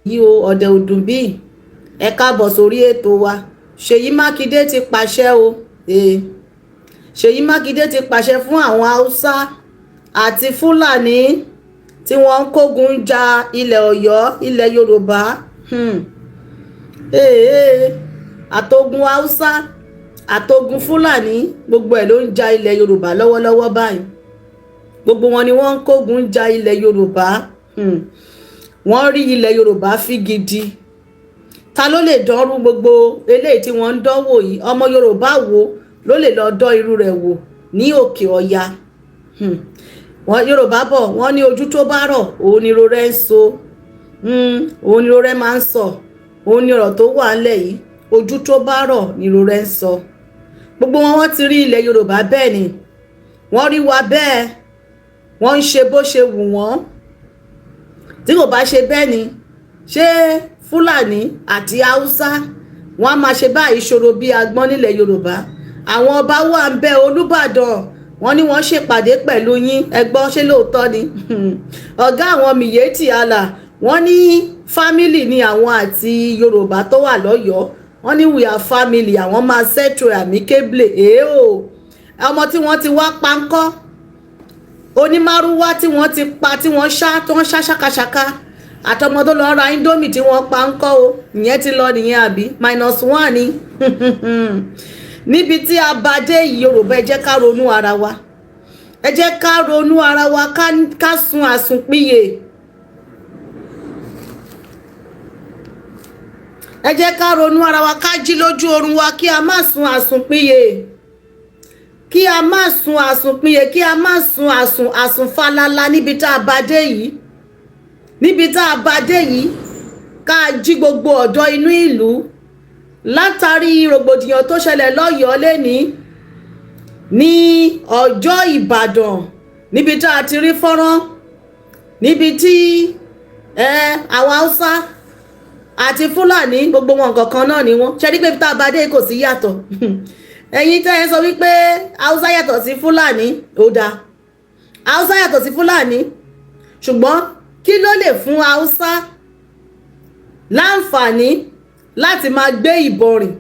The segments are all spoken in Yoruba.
Yìí o, ọ̀dẹ̀ ọdún bíi ẹ káàbọ̀ sórí ètò wa. Ṣèyí Mákindé ti pàṣẹ o. Ṣèyí Mákindé ti pàṣẹ fún àwọn Haúsá àti Fúlàní tí wọ́n ń kógun ja ilẹ̀ Ọ̀yọ́, ilẹ̀ Yorùbá. Àtogun Haúsá, àtogun Fúlàní, gbogbo ẹ̀ ló ń ja ilẹ̀ Yorùbá lọ́wọ́lọ́wọ́ báyìí. Gbogbo wọn ni wọ́n ń kógun ja ilẹ̀ Yorùbá. Wọ́n rí ilẹ̀ Yorùbá fi gidi. Ta ló lè dánrú gbogbo eléyìí tí wọ́n ń dánwò yìí? Ọmọ Yorùbá wo ló lè lọ dán irú rẹ̀ wò ní òkè ọya? Wọ́n Yorùbá bọ̀, wọ́n ní ojú tó bá rọ̀, òun ni ro rẹ̀ ń so. Òun ni ro rẹ̀ máa ń sọ. Òun ni ọ̀rọ̀ tó wà ńlẹ̀ yìí. Ojú tó bá rọ̀ ni ro rẹ̀ ń sọ. Gbogbo wọn, wọ́n ti rí ilẹ̀ Yorùbá bẹ́ẹ̀ ni wọ́n rí wa bẹ́ẹ̀. Wọ́n ń ṣe bó ṣe wù wọ́n. Tí kò bá ṣe bẹ́ẹ̀ ni, ṣé Fúlàní àti Haúsá wọ́n á máa ṣe báyìí ṣòro bí agbọ́n nílẹ̀ Yorùbá? Àwọn ọba wà ń bẹ. Olúbàdàn, wọ́n ní wọ́n ṣèpàdé pẹ̀lú yín. Ẹ gbọ́, ṣé lóòótọ́ ni? Ọ̀gá àwọn Miyetti Allah, wọ́n ní family ni àwọn àti Yorùbá tó wà lọ́yọ̀ọ́. Wọ́n ní we are family, àwọn máa settle amicably. Èèó, ọmọ tí wọ́n ti wá pańkọ́, onímárúwá tí wọ́n ti pa, tí wọ́n ṣá, tí wọ́n ṣá ṣàkàṣàkà, àtọmọ tó lọ ra Indomie tí wọ́n pa ń kọ́ o, ìyẹn ti lọ nìyẹn, àbí minus one ni? Níbi tí a bá dé yìí, Yorùbá, ẹ jẹ́ ká ronú ara wa. Ẹ jẹ́ ká ronú ara wa, ká sun àsùnpìyè. Ẹ jẹ́ ká ronú ara wa, ká jí lójú oorun wa, kí a má sun àsùnpìyè, kí a má sun àsùnpìyè, kí a má sun àsùnfalala níbi tá a bá dé yìí. Níbi tá a bá dé yìí, ká jí gbogbo ọ̀dọ́ inú ìlú látàrí rògbòdìyàn tó ṣẹlẹ̀ lọ́yọ̀ọ́ lẹ́ni ní ọjọ́ Ìbàdàn, níbi tá a ti rí fọ́nrán níbi tí àwọn Haúsá àti Fúlàní, gbogbo wọn kankan náà ni wọ́n ṣe rí pé tá a bá dé, kò sí yàtọ̀. Ẹ̀yin tẹ́ ẹ sọ wípé Haúsá yàtọ̀ sí Fúlàní, ó dáa, Haúsá yàtọ̀ sí Fúlàní, ṣùgbọ́n kí ló lè fún Haúsá láǹfààní láti máa gbé ìbọn rìn?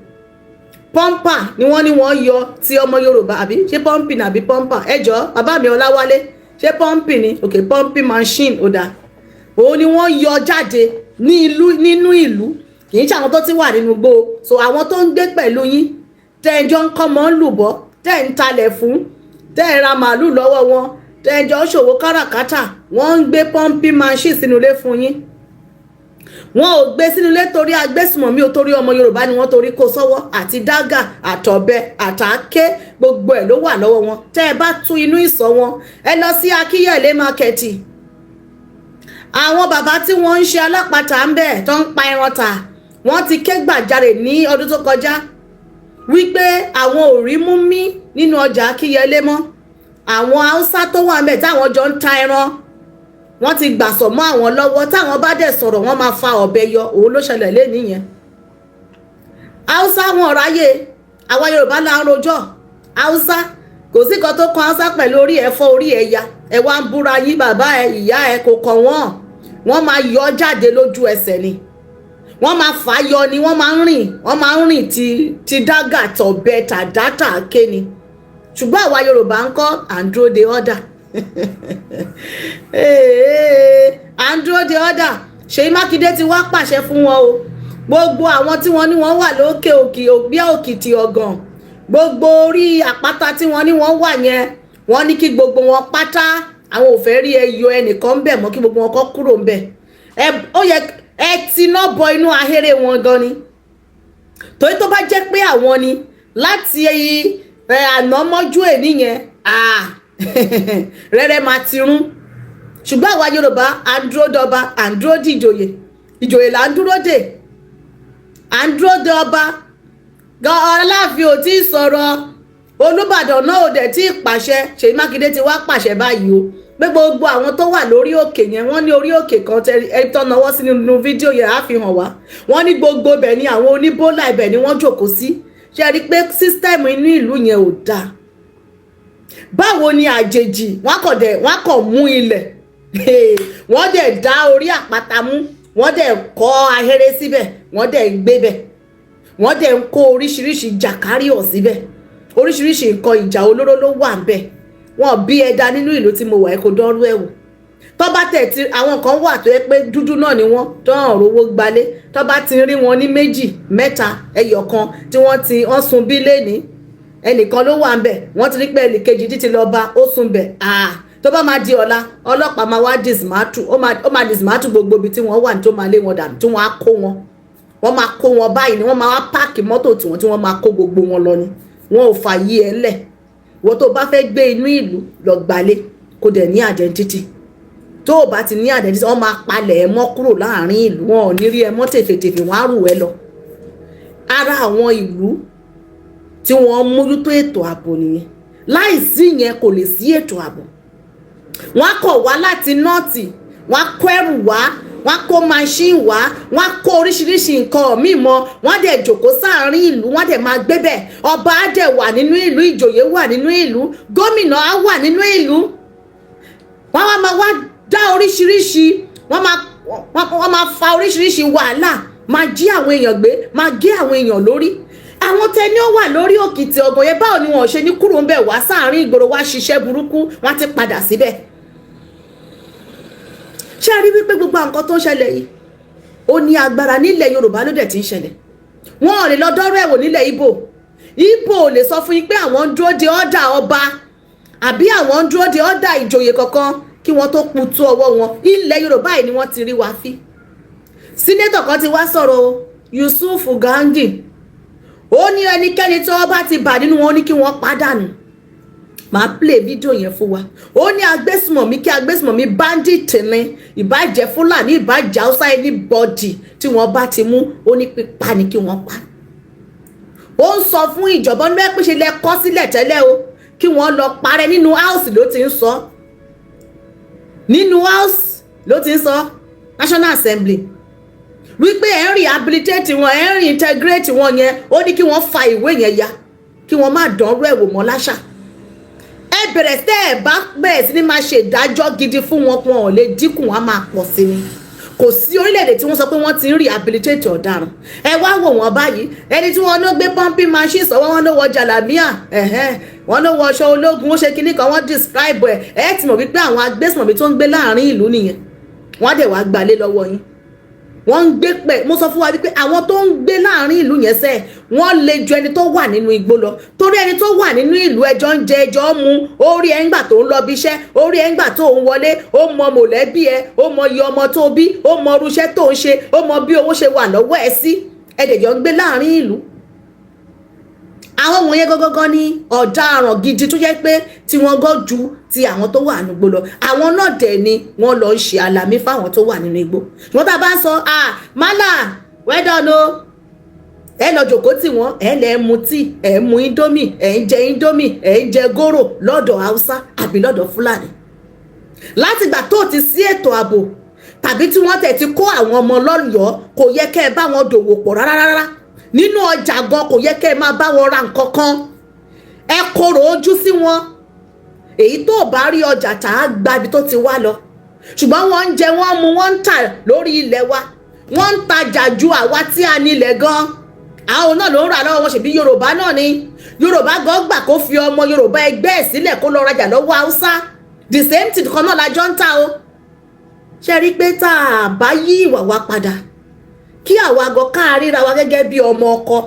Pọ́ńpà ni wọ́n ní wọ́n yọ ti ọmọ Yorùbá, àbí ṣé pumping àbí pọ́ńpà? Ẹ jọ, bàbá mi Ọláwálé, ṣé pumping ni? Ok, pumping machine, ó dáa. Òun ni wọ́n yọ jáde ní ìlú, nínú ìlú. Kì í ṣe àwọn tó ti wà nínú igbó. So àwọn tó ń gbé pẹ̀lú yín, tẹ́ ẹ jọ ń kọ́ mọ́ ń lùbọ́, tẹ́ ẹ ń talẹ̀ fún, tẹ́ ẹ ra màálù lọ́wọ́ wọn, tẹ́ ẹ jọ ń ṣòwò káràkátà, wọ́n ń gbé pumping machine sínú ilé fún yín. Wọn ò gbé sínú ilé torí agbésùmọ̀mí ò, torí ọmọ Yorùbá ni wọ́n torí kó sọ́wọ́. Àti dágà, àtọ̀bẹ, àtàké, gbogbo ẹ̀ ló wà lọ́wọ́ wọn. Tẹ́ ẹ bá tú inú ìsọ̀ wọn, ẹ lọ sí Akíyẹ̀lé Market. Àwọn bàbá tí wọ́n ń ṣe alápatà ń bẹ̀, tó ń pa ẹran tà, wọ́n ti ké gbàjarè ní ọdún tó kọjá wípé àwọn ò rí mú mí nínú ọjà Akíyẹlé mọ́. Àwọn Haúsá tó wà ń bẹ̀ táwọn jọ ń ta ẹran, wọ́n ti gbàsọ̀ mọ́ àwọn lọ́wọ́. Táwọn bá dẹ̀ sọ̀rọ̀, wọ́n máa fa ọ̀bẹ yọ. Òun ló ṣẹlẹ̀ lẹ́nìí yẹn. Haúsá wọn ráyè. Àwa Yorùbá là ń rojọ́ Haúsá. Kò sí kan tó kan Haúsá pẹ̀lú orí ẹ̀ fọ́, orí ẹ̀ ya. Ẹ wá ń búra yín, bàbá ẹ, ìyá ẹ, kò kàn wọ́n. Wọ́n máa yọ jáde lójú ẹsẹ̀ ni. Wọ́n máa fà á yọ ni. Wọ́n máa ń rìn, wọ́n máa ń rìn ti dágà, tọ̀bẹ, tàdátà ké ni. Ṣùgbọ́n àwa Yorùbá ń kọ́, à ń dúró de order, à ń dúró de order. Ṣèyí Mákindé ti wá pàṣẹ fún wọn o. Gbogbo àwọn tí wọ́n ní wọ́n wà lókè òkè bí òkìtì ọ̀gàn, gbogbo orí àpáta tí wọ́n ní wọ́n wà yẹn, wọ́n ní kí gbogbo wọn pátá, àwọn ò fẹ́ rí ẹyọ ẹnìkan ń bẹ̀ mọ́, kí gbogbo wọn kọ́ kúrò ń bẹ̀. Ẹ ó yẹ ẹ tiná bọ inú ahéré wọn gan ni, torí tó bá jẹ́ pé àwọn ni láti ẹ àná mọ́jú èní yẹn, rẹ́rẹ́ máa ti rún. Ṣùgbọ́n àwa Yorùbá, à ń dúró dọba, à ń dúró dìjòyè. Ìjòyè là ń dúró dè, à ń dúró de ọba gan. Aláàfin ò tí ì sọ̀rọ̀, Olúbàdàn náà ò dẹ̀ tí ì pàṣẹ. Ṣèyí Mákindé ti wá pàṣẹ báyìí o, pé gbogbo àwọn tó wà lórí òkè yẹn, wọ́n ní orí òkè kan ẹ tó náwó sí nínú fídíò yẹn, á fi hàn wá. Wọ́n ní gbogbo ibẹ̀ ni àwọn oníbólà, ibẹ̀ ni wọ́n jókòó sí. Ṣe rí i pé system inú ìlú yẹn ò dáa? Báwo ni àjèjì wọ́n kàn dẹ̀, wọ́n kàn mú ilẹ̀, wọ́n dẹ̀ dá orí àpáta mú? Wọ́n dẹ̀ kọ́ ahéré síbẹ̀, wọ́n dẹ̀ ń gbé bẹ̀, wọ́n dẹ̀ ń kó oríṣiríṣi jàkáríọ̀ síbẹ̀. Oríṣiríṣi nǹkan ìjà olóró ló wà ńbẹ̀. Wọn bí ẹja nínú ìlú tí mo wà ẹ́ kó dánrú ẹ̀ wò. Tó bá tẹ̀ tí àwọn kan wà tó yẹ pé dúdú náà ni wọ́n tó hàn rówó gbalé, tó bá ti rí wọn ní méjì, mẹ́ta, ẹyọ kan tí wọ́n ti wọ́n sun bí lẹ́ni, ẹnìkan ló wà ń bẹ̀, wọ́n ti rí pé ẹnìkejì títí lọ bá ó sun bẹ̀. Tó bá máa di ọ̀la, ọlọ́pàá máa wá dismantle, ó máa dismantle gbogbo ibi tí wọ́n wà ní, tó máa lé wọn dànù, tí wọ́n á kó wọn, wọ́n máa kó wọn báyìí ni. Wọ́n máa wá park mọ́tò tiwọn tí wọ́n máa kó gbogbo wọn lọ ni. Wọn ò fàyè ẹ̀ lẹ̀. Wọ́n tó bá fẹ́ gbé inú ìlú lọ, gbalé, kó dẹ̀ ní identity. Tó o bá ti ní identity, wọ́n máa palẹ̀ ẹ mọ́ kúrò láàrin ìlú. Wọn ò ní rí ẹ mọ́ tèfètèfè, wọ́n á rù ẹ lọ. Ara àwọn ìlú tí wọ́n mójútó ètò ààbò nìyẹn. Láìsí yẹn, kò lè sí ètò ààbò. Wọ́n á kọ̀ wá láti North, wọ́n á kó ẹrù wá, wọ́n á kó machine wá, wọ́n á kó oríṣiríṣi nǹkan míì mọ́. Wọ́n á dẹ̀ jòkó sáàárín ìlú, wọ́n á dẹ̀ máa gbé bẹ̀. Ọba á dẹ̀ wà nínú ìlú, ìjòyè wà nínú ìlú, gómìnà á wà nínú ìlú. Wọ́n wá máa wá dá oríṣiríṣi, wọ́n máa fa oríṣiríṣi wàhálà, máa jí àwọn èèyàn gbé, máa gé àwọn èèyàn lórí. Àwọn tẹni ó wà lórí òkìtì ọgàn yẹn, báwo ni wọn ò ṣe ní kúrò ń bẹ̀ wá sáàárín ìgboro wá ṣiṣẹ́ burúkú? Wọ́n á ti padà síbẹ̀. Ṣé a rí wípé gbogbo nǹkan tó ń ṣẹlẹ̀ yìí, ó ní agbára? Nílẹ̀ Yorùbá ló dẹ̀ ti ń ṣẹlẹ̀. Wọn ò lè lọ dọ́rọ̀ ẹ̀wò nílẹ̀ Ìgbò. Ìgbò ò lè sọ fún yín pé àwọn ń dúró de order ọba àbí àwọn ń dúró de order ìjòyè kankan kí wọ́n tó putu ọwọ́ wọn. Ilẹ̀ Yorùbá yìí ni wọ́n ti rí wa fí. Senator kan ti wá sọ̀rọ̀ o, Yusuf Gandhi. Ó ní ẹnikẹ́ni tí wọ́n bá ti bà nínú wọn, ní kí wọ́n pàdánù. Màá play fídíò yẹn fún wa. Ó ní agbésùmọ̀mí kí agbésùmọ̀mí, bandit ni, ìbàjẹ́ Fúlàní, ìbàjẹ́ Haúsá, anybody tí wọ́n bá ti mú, ó ní pípa ni kí wọ́n pa. Ó ń sọ fún ìjọba ní pé ṣe lẹ kọ́ sílẹ̀ tẹ́lẹ̀ o, kí wọ́n lọ parẹ́. Nínú house ló ti ń sọ, nínú house ló ti ń sọ, National Assembly, wípé ẹ̀ ń rehabilitate wọn, ẹ̀ ń reintegrate wọn yẹn. Ó ní kí wọ́n fa ìwé yẹn ya, kí wọ́n má dánrú ẹ̀ wò mọ́ láṣà. Ẹ bẹ̀rẹ̀ tẹ́ ẹ bá bẹ̀rẹ̀ sí ní máa ṣe ìdájọ́ gidi fún wọn, wọn ò lè dínkù, wọn á máa pọ̀ sí ni. Kò sí orílẹ̀-èdè tí wọ́n sọ pé wọ́n ti ń rehabilitate ọ̀daràn. Ẹ wá wò wọ́n báyìí, ẹni tí wọ́n ló gbé pumping machine sọ́wọ́, wọn ló wọ jàlámíà, wọ́n ló wọ aṣọ ológun, ó ṣe kinní kan, wọ́n describe ẹ̀. Ẹ ti mọ̀ wípé àwọn agbésùnmọ̀mí tó ń gbé láàrin ìlú nìyẹn. Wọ́n á dẹ̀ wá gbalé lọ́wọ́ yín. Wọ́n ń gbé pẹ̀. Mo sọ fún wa wípé àwọn tó ń gbé láàrin ìlú yẹn sẹ́, wọ́n lè ju ẹni tó wà nínú igbó lọ, torí ẹni tó wà nínú ìlú, ẹjọ́ ń jẹ, ẹjọ́ ń mu, ó rí ẹ ńgbà tó ń lọ bí iṣẹ́, ó rí ẹ ńgbà tó ń wọlé, ó mọ mọ̀lẹ́bí ẹ, ó mọ iye ọmọ tó bí, ó mọ irúṣẹ́ tó ń ṣe, ó mọ bí owó ṣe wà lọ́wọ́ ẹ sí. Ẹ̀dẹ̀jọ́ ń gbé láàrin ìlú. Àwọn wọ̀nyẹn gangan ní ọ̀daràn gidi tó jẹ́ pé tí wọ́n gọ́ ju ti àwọn tó wà nínú igbó lọ. Àwọn náà dẹ̀ ni wọ́n lọ ń ṣe àlàmí fáwọn tó wà nínú igbó. Ṣùgbọ́n tá a bá ń sọ, ah, mala, well done o, ẹ lọ jòkó tì wọ́n, ẹ lẹ́ mu tíì, ẹ mu Indomie, ẹ ń jẹ Indomie, ẹ ń jẹ góró lọ́dọ̀ Haúsá àbí lọ́dọ̀ Fúlàní. Látìgbà tó ti sí ètò ààbò tàbí tí wọ́n tẹ̀ ti kó àwọn ọmọ lọ́yọ̀ọ́, kò yẹ kẹ́ ẹ bá wọn dòwò pọ̀ rárá rárá. Nínú ọjà gan, kò yẹ kẹ́ ẹ máa bá wọn ra nǹkan kan. Ẹ korò ojú sí wọn. Èyí tó bá rí ọjà tà á, gba ibi tó ti wá lọ. Ṣùgbọ́n wọ́n ń jẹ, wọ́n mu, wọ́n ń tà lórí ilẹ̀ wa, wọ́n ń tajà ju àwa tí a nílẹ̀ gan. Àwọn náà ló ń rà lọ́wọ́ wọn. Ṣèbí Yorùbá náà ni. Yorùbá gan gbà kó fi ọmọ Yorùbá ẹgbẹ́ ẹ̀ sílẹ̀ kó lọ rajà lọ́wọ́ Haúsá. The same thing kan náà la jọ ń tà o. Ṣe rí i pé tá a bá yí ìwà wa padà, kí àwa gan ká ríra wa gẹ́gẹ́ bí ọmọ ọkọ,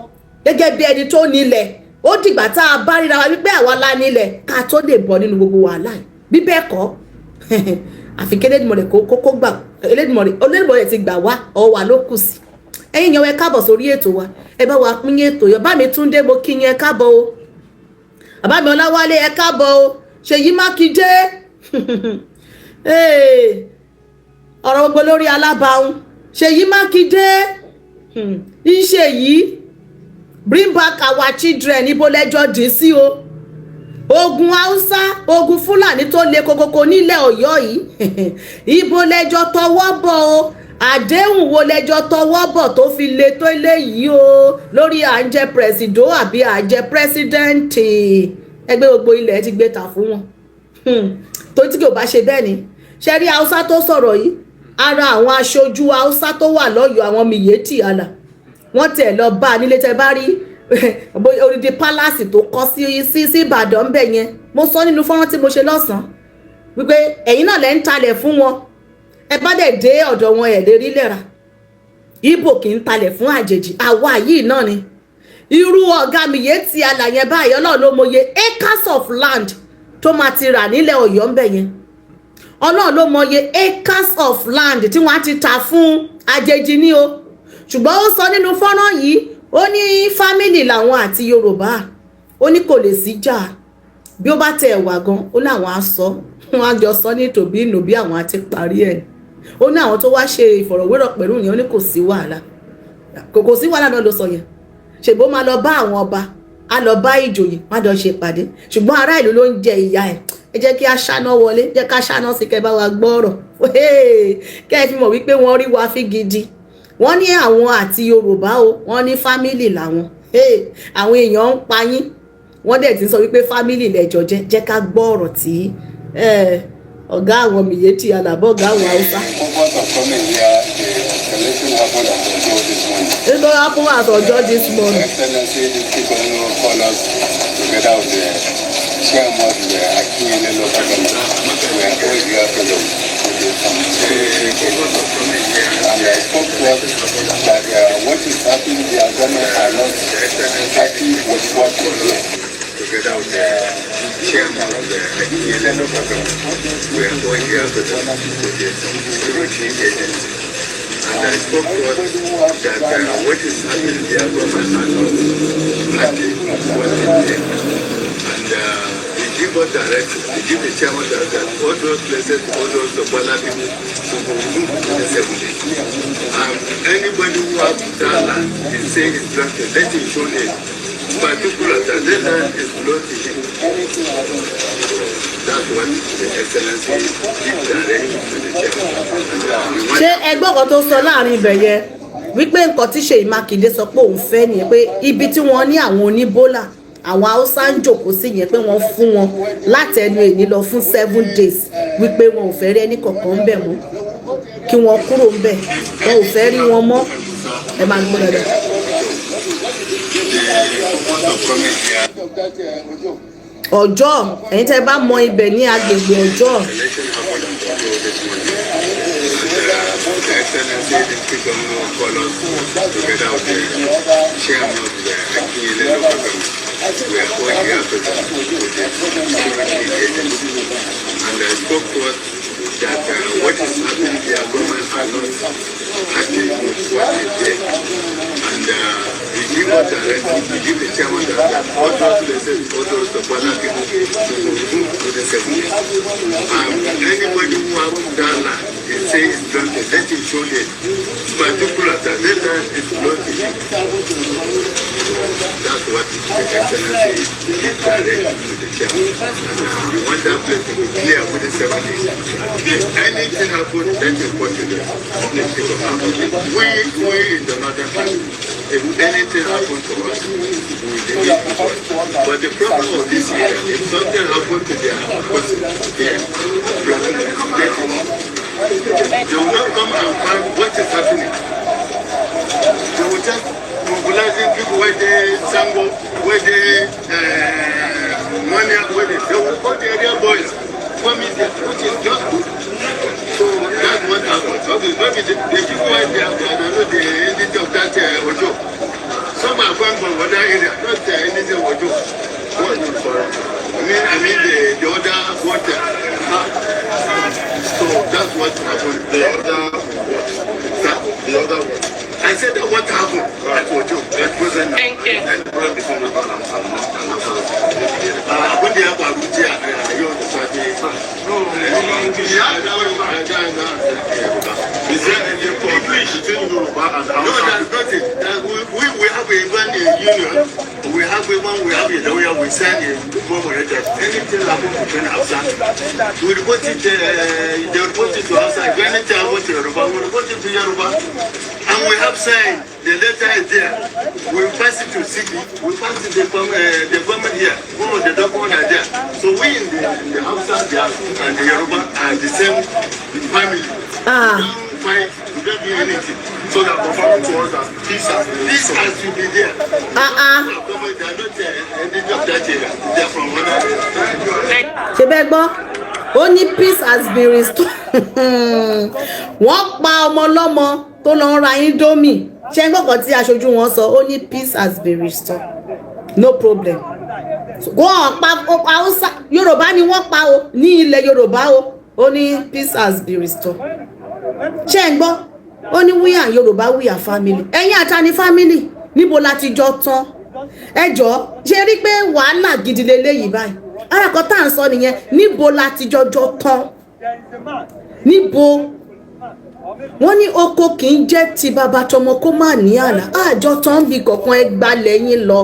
gẹ́gẹ́ bí ẹni tó nílẹ̀, ó dìgbà tá a bá ríra wa wípé àwa la nílẹ̀ ká tó lè bọ́ nínú gbogbo wàhálà yìí. Bí bẹ́ẹ̀ kọ́, àfi kí Elédùmarè kó gbà. Elédùmarè, Elédùmarè ti gbà wá, ọwọ́ wa ló kù sí. Ẹ̀yin yan, ẹ káàbọ̀ sórí ètò wa. Ẹ bá wa pín ètò yọ. Bá mi Túndé, mo kí yín, ẹ káàbọ̀ o. Bàbá mi Ọláwálé, ẹ káàbọ̀ o. Ṣèyí Mákindé, ọ̀rọ̀ gbogbo lórí alábàáhùn. Ṣèyí Mákindé, iṣẹ́ yìí, bring back our children. Ibo lẹ́jọ́ dì sí o? Ogun Haúsá, ogun Fúlàní tó le kokoko nílẹ̀ Ọ̀yọ́ yìí, ibo lẹ́jọ́ tọwọ́ bọ̀ o? Àdéhùn wo lẹ́jọ́ tọwọ́ bọ̀ tó fi le tó eléyìí o, lórí à ń jẹ presido àbí à ń jẹ president? Ẹgbẹ́ gbogbo ilẹ̀ ti gbé ta fún wọn. Tó tí kò bá ṣe bẹ́ẹ̀ ni, ṣe rí Haúsá tó sọ̀rọ̀ yìí. Ara àwọn aṣojú Haúsá tó wà lọ́yọ̀ọ́, àwọn Miyetti Allah, wọ́n tẹ̀ lọ bá a nílé. Tẹ́ bá rí odidi palace tó kọ́ sí Ìbàdàn ń bẹ̀ yẹn, mo sọ nínú fọ́nrán tí mo ṣe lọ́sàn-án wípé ẹ̀yin náà lẹ́ ń talẹ̀ fún wọn. Ẹ bá dẹ̀ dé ọ̀dọ̀ wọn, ẹ̀ lè rí lẹ́ra. Ibo kì í talẹ̀ fún àjèjì. Àwa yìí náà ni irú ọ̀gá Miyetti Allah yẹn báyìí. Ọlọ́run ló mọye acres of land tó máa ti rà nílẹ̀ Ọ̀yọ́ ń bẹ̀ yẹn. Ọlọ́run ló mọye acres of land tí wọ́n á ti tà fún àjèjì ní o. Ṣùgbọ́n ó sọ nínú fọ́nrán yìí, ó ní family làwọn àti Yorùbá. Ó ní kò lè sí jà. Bí ó bá tẹ̀ wà gan, ó láwọn á sọ, wọn á jọ sọ ní tòbí ìnùbí, àwọn á ti parí ẹ̀. Ó ní àwọn tó wá ṣe ìfọ̀rọ̀wérọ̀ pẹ̀lú yẹn, ó ní kò sí wàhálà, kò sí wàhálà náà ló sọ yẹn. Ṣèbó máa lọ bá àwọn ọba, á lọ bá ìjòyè, má jọ ṣe ìpàdé. Ṣùgbọ́n ará ìlú ló ń jẹ ìyà ẹ̀. Ẹ jẹ́ kí a ṣáná wọlé, jẹ́ ká ṣáná sí, kẹ́ bá wa gbọ́ ọ̀rọ̀, kẹ́ ẹ fi mọ̀ wípé wọ́n rí wa fi gidi. Wọ́n ní àwọn àti Yorùbá o, wọ́n ní family làwọn. Àwọn èèyàn ń pa yín, wọ́n dẹ̀ ti ń sọ wípé family lẹ́jọ́ jẹ́. Jẹ́ ká gbọ́ ọ̀rọ̀ tí ọ̀gá àwọn Miyetti Allah, ọ̀gá àwọn Haúsá. Purpose of coming here, the escalation happened at Ojo this morning. It don happen at Ojo this morning. Excellency, the governor called us together with the chairman of the Akinyele Local Government. We are all here present with the some security agents. And I spoke to us that what is happening, the government are not happy with what is here. Together with the chairman of the Akinyele Local Government. We are all here present with the security agency. And I spoke to us that what is happening, their government are not happy with what is there. And he give us direction, he give the chairman direction that all those places, all those Ogbala people to be removed within 7 days. And anybody who has that land is saying it's belong, let him show it. Particular that that land is belong to him. That's what the Excellency give direction to the chairman. And we want Ṣé ẹgbọ́n kan tó sọ láàrin ibẹ̀ yẹn wípé nǹkan tí Ṣèyí Mákindé sọ pé òun fẹ́ nìyẹn, pé ibi tí wọ́n ní àwọn oníbólà, àwọn Haúsá ń jòkó sí yẹn, pé wọ́n fún wọn láti ẹnu èní lọ fún 7 days, wípé wọn ò fẹ́ rí ẹnì kọ̀ọ̀kan ń bẹ̀ mọ́, kí wọ́n kúrò ń bẹ̀, wọn ò fẹ́ rí wọn mọ́. Ẹ máa gbọ́ dáadáa. The purpose of coming here. Ọjọ́, ẹ̀yin tẹ́ bá mọ ibẹ̀ ní agbègbè Ọjọ́. Election happened on Ojo this morning. And the Excellency, the Deputy Governor called us together with the chairman of the Akinyele Local Government. We are all here present with the security agency. And I spoke to us that what is happening, their government are not happy with what is there. And he give us direction, he give the chairman that all those places, all those Ogbala people to be removed within 7 days. And anybody who have that land is saying it's belong to, let him show it. Particular that that land is belong to him. That's what the Excellency give direction to the chairman. And we want that place to be clear within 7 days. If anything happen, let him report to the We in the northern part, if anything happen to us, we will report. But the problem of this area, if something happen to their person here, they will not come and find what is happening. They will just mobilizing people where they Sango, where they money, where they will call the area boys, come in there, which is not good. So that's what happened. So the people where they are not the entity of that Ojo. Some are going from other area, not anything Ojo. What? I mean the other water. So that's what happened. The other what? Sir? The other what? I said that what happened at Ojo at present now. Thank you. And problem between Yoruba and Abin da ya faru jiya a yau da safe. No, Ya na Is there any conflict between Yoruba and No, Hausa? there's nothing. That we have a one a union. We have a one, we have a lawyer, we sign a memorandum that anything happen between Hausa, we report it, they report it to Hausa. If anything happen to Yoruba, we report it to Yoruba. And we have signed, the letter is there. We pass it to city, we pass it to the government here. All of the documents are there. So we in the Hausa the, and the Yoruba are the same family. Ah. Find, we don't do anything. So that confirming to us that peace has to be there. Ah ah. They are not ending of that area. They are from another. Ṣe bẹ́ẹ̀ gbọ́? Ó ní peace has been restored. Wọ́n pa ọmọ ọlọ́mọ tó lọ ń ra Indomie. Ṣé ń gbọ́kàn tí aṣojú wọn sọ? Ó ní peace has been restored, no problem. Wọ́n pa Haúsá, Yorùbá ni wọ́n pa o, ní ilẹ̀ Yorùbá o. Ó ní peace has been restored. Ṣé ń gbọ́? Ó ní we are Yorùbá, we are family. Ẹ̀yin àtàní family? Níbo la ti jọ tán? Ẹ jọ, ṣe rí pé wàhálà gidi leléyìí báyìí? Ara kan tá à ń sọ nìyẹn. Níbo la ti jọjọ tán? Níbo? Wọ́n ní oko kì í jẹ́ ti bàbá tọmọ kó má ní àlà. Àjọ tán bí kọ̀ọ̀kan. Ẹ gbalẹ̀ yín lọ.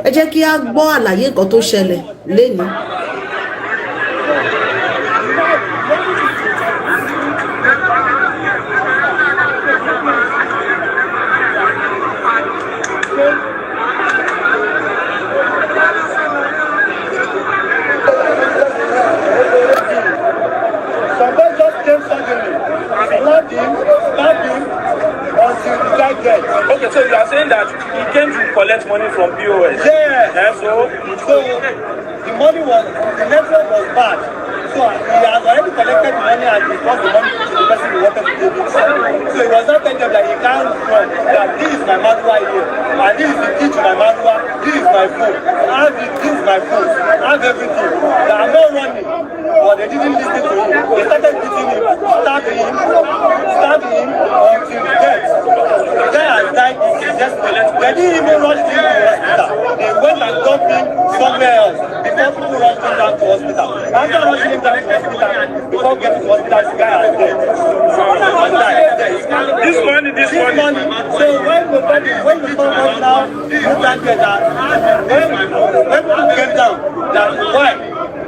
Ẹ jẹ́ kí á gbọ́ àlàyé nǹkan tó ṣẹlẹ̀ lénìí. Somebody just came suddenly, slapped him until the guy dead. Okay, so you are saying that he came to collect money from POS. Yeah. Eh, so So the money was, the network was bad. So he has already collected the money and he got the money to the person he wanted to give it. So he was not telling them that he can't run, that this is my manual here, and this is the key to my manual, this is my phone, I have it, this is my phone, I have everything. That I'm not running. But they didn't listen to him. They started beating him, stabbing him until death. The guy has died yesterday. They didn't even rush him to hospital. They went and dumped him somewhere else before people rushed him down to hospital. After rushing him down to hospital, before getting to hospital, the guy has dead. Has died. This morning, this This morning. morning, so when the body, when the phone was now, put down there that when people came down, that why?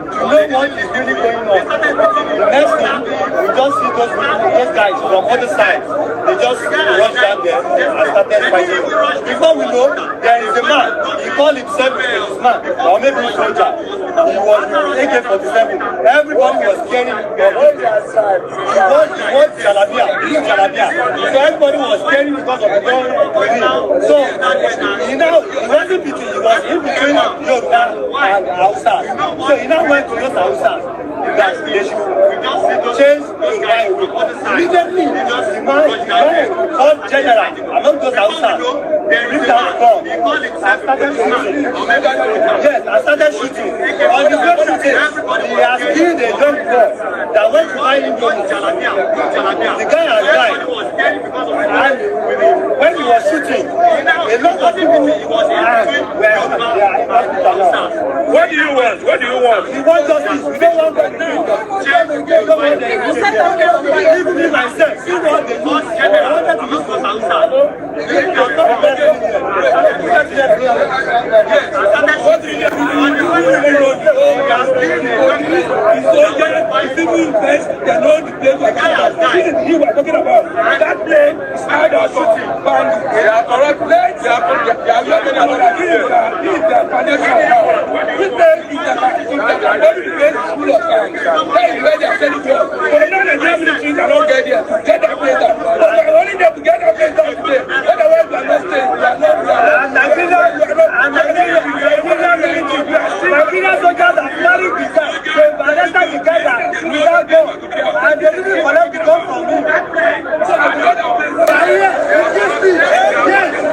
To know what is really going on. The next thing, we just see those people, those guys from other sides. They just rushed down there and started fighting. Before we know, there is a man. He called himself a policeman or maybe a soldier. He was with AK-47. Everybody was carrying gun. He was Jalabia, blue Jalabia. So everybody was scaring because of the gun with him. So he wasn't between, he was in between Yoruba and Hausa. So he now went to those Hausas that they should chase Yoruba away. Immediately, the man called general among those Hausas picked out gun and started shooting. Yes, and started shooting. On his way shooting, he has killed a young boy that went to buy indomie. The guy has died. And when he was shooting, a lot of people and were they are in hospital now. What do you want? What do you want? We want justice. We don't want them. We don't want them. Even me myself, see what they do. I wanted to use for It was not the best thing here. What do you The soldier, the civil defense, they know the place where this is he we are talking about. That plane is hired out for bandits. They are corrupt. They are not another. This is their foundation now. This place is their body place is full of gangs. That is where they are selling drugs. But now the Nigerian military cannot get there. Get that place down. But we are only there to get that place down today. Otherwise, we are not staying. We are not. We are not. Nigeria, We are not. and Nigeria, Nigeria military, Nigerian soldiers have married the guy. They arrested the guy that without gun, and they didn't collect the gun from him. So we get that place down. Yes, yes.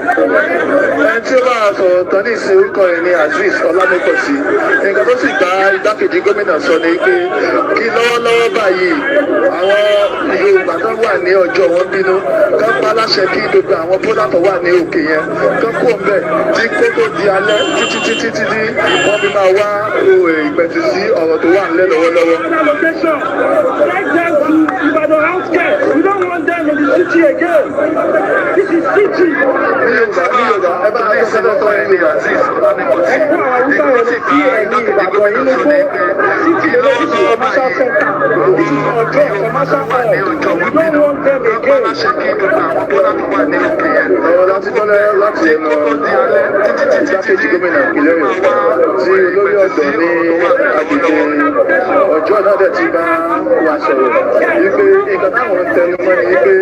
Ẹni tí ó bá a sọ̀rọ̀ tán ní ìsìn, orúkọ rẹ̀ ní Azeez Ọlámẹ́kọ̀sí. Nǹkan tó sì gba igbákejì gómìnà sọ ni pé kí lọ́wọ́lọ́wọ́ báyìí, àwọn Yorùbá tó wà ní ọjọ́ wọn bínú kán pa láṣẹ kí gbogbo àwọn bọ́dà tó wà ní òkè yẹn kán kó ń bẹ̀ tí kó tó di alẹ́ títí títí títí wọ́n fi máa wá ìpẹ̀tù sí ọ̀rọ̀ tó wà nílẹ̀ lọ́wọ́lọ́wọ́. Location. Take them to Ibadan House. Outskirts. We don't want them in the city again. This is city. Ní Yorùbá, ní Yorùbá, ẹ bá a sọ lọ́tọ̀ ẹ ní Azeez Ọlámípọ̀sí. Ẹ kó àwọn Haúsá yẹn lọ sí ẹ̀yìn Ìbàdàn yìí ló kó. City lele, this is commercial center. This is Ojo commercial hall. We don't want them again. Aláṣẹ kí gbogbo àwọn bọ́lá tó wà ní òkè yẹn. Ọ̀rọ̀ láti gbọ́lẹ̀ láti ẹnu igbákejì gómìnà ìpínlẹ̀ Ọ̀yọ́ tí olórí ọ̀dọ́ ní agbègbè Ọjọ́ náà dẹ̀ ti bá wa sọ̀rọ̀ wípé nǹkan táwọn ń tẹnu mọ́ ni wípé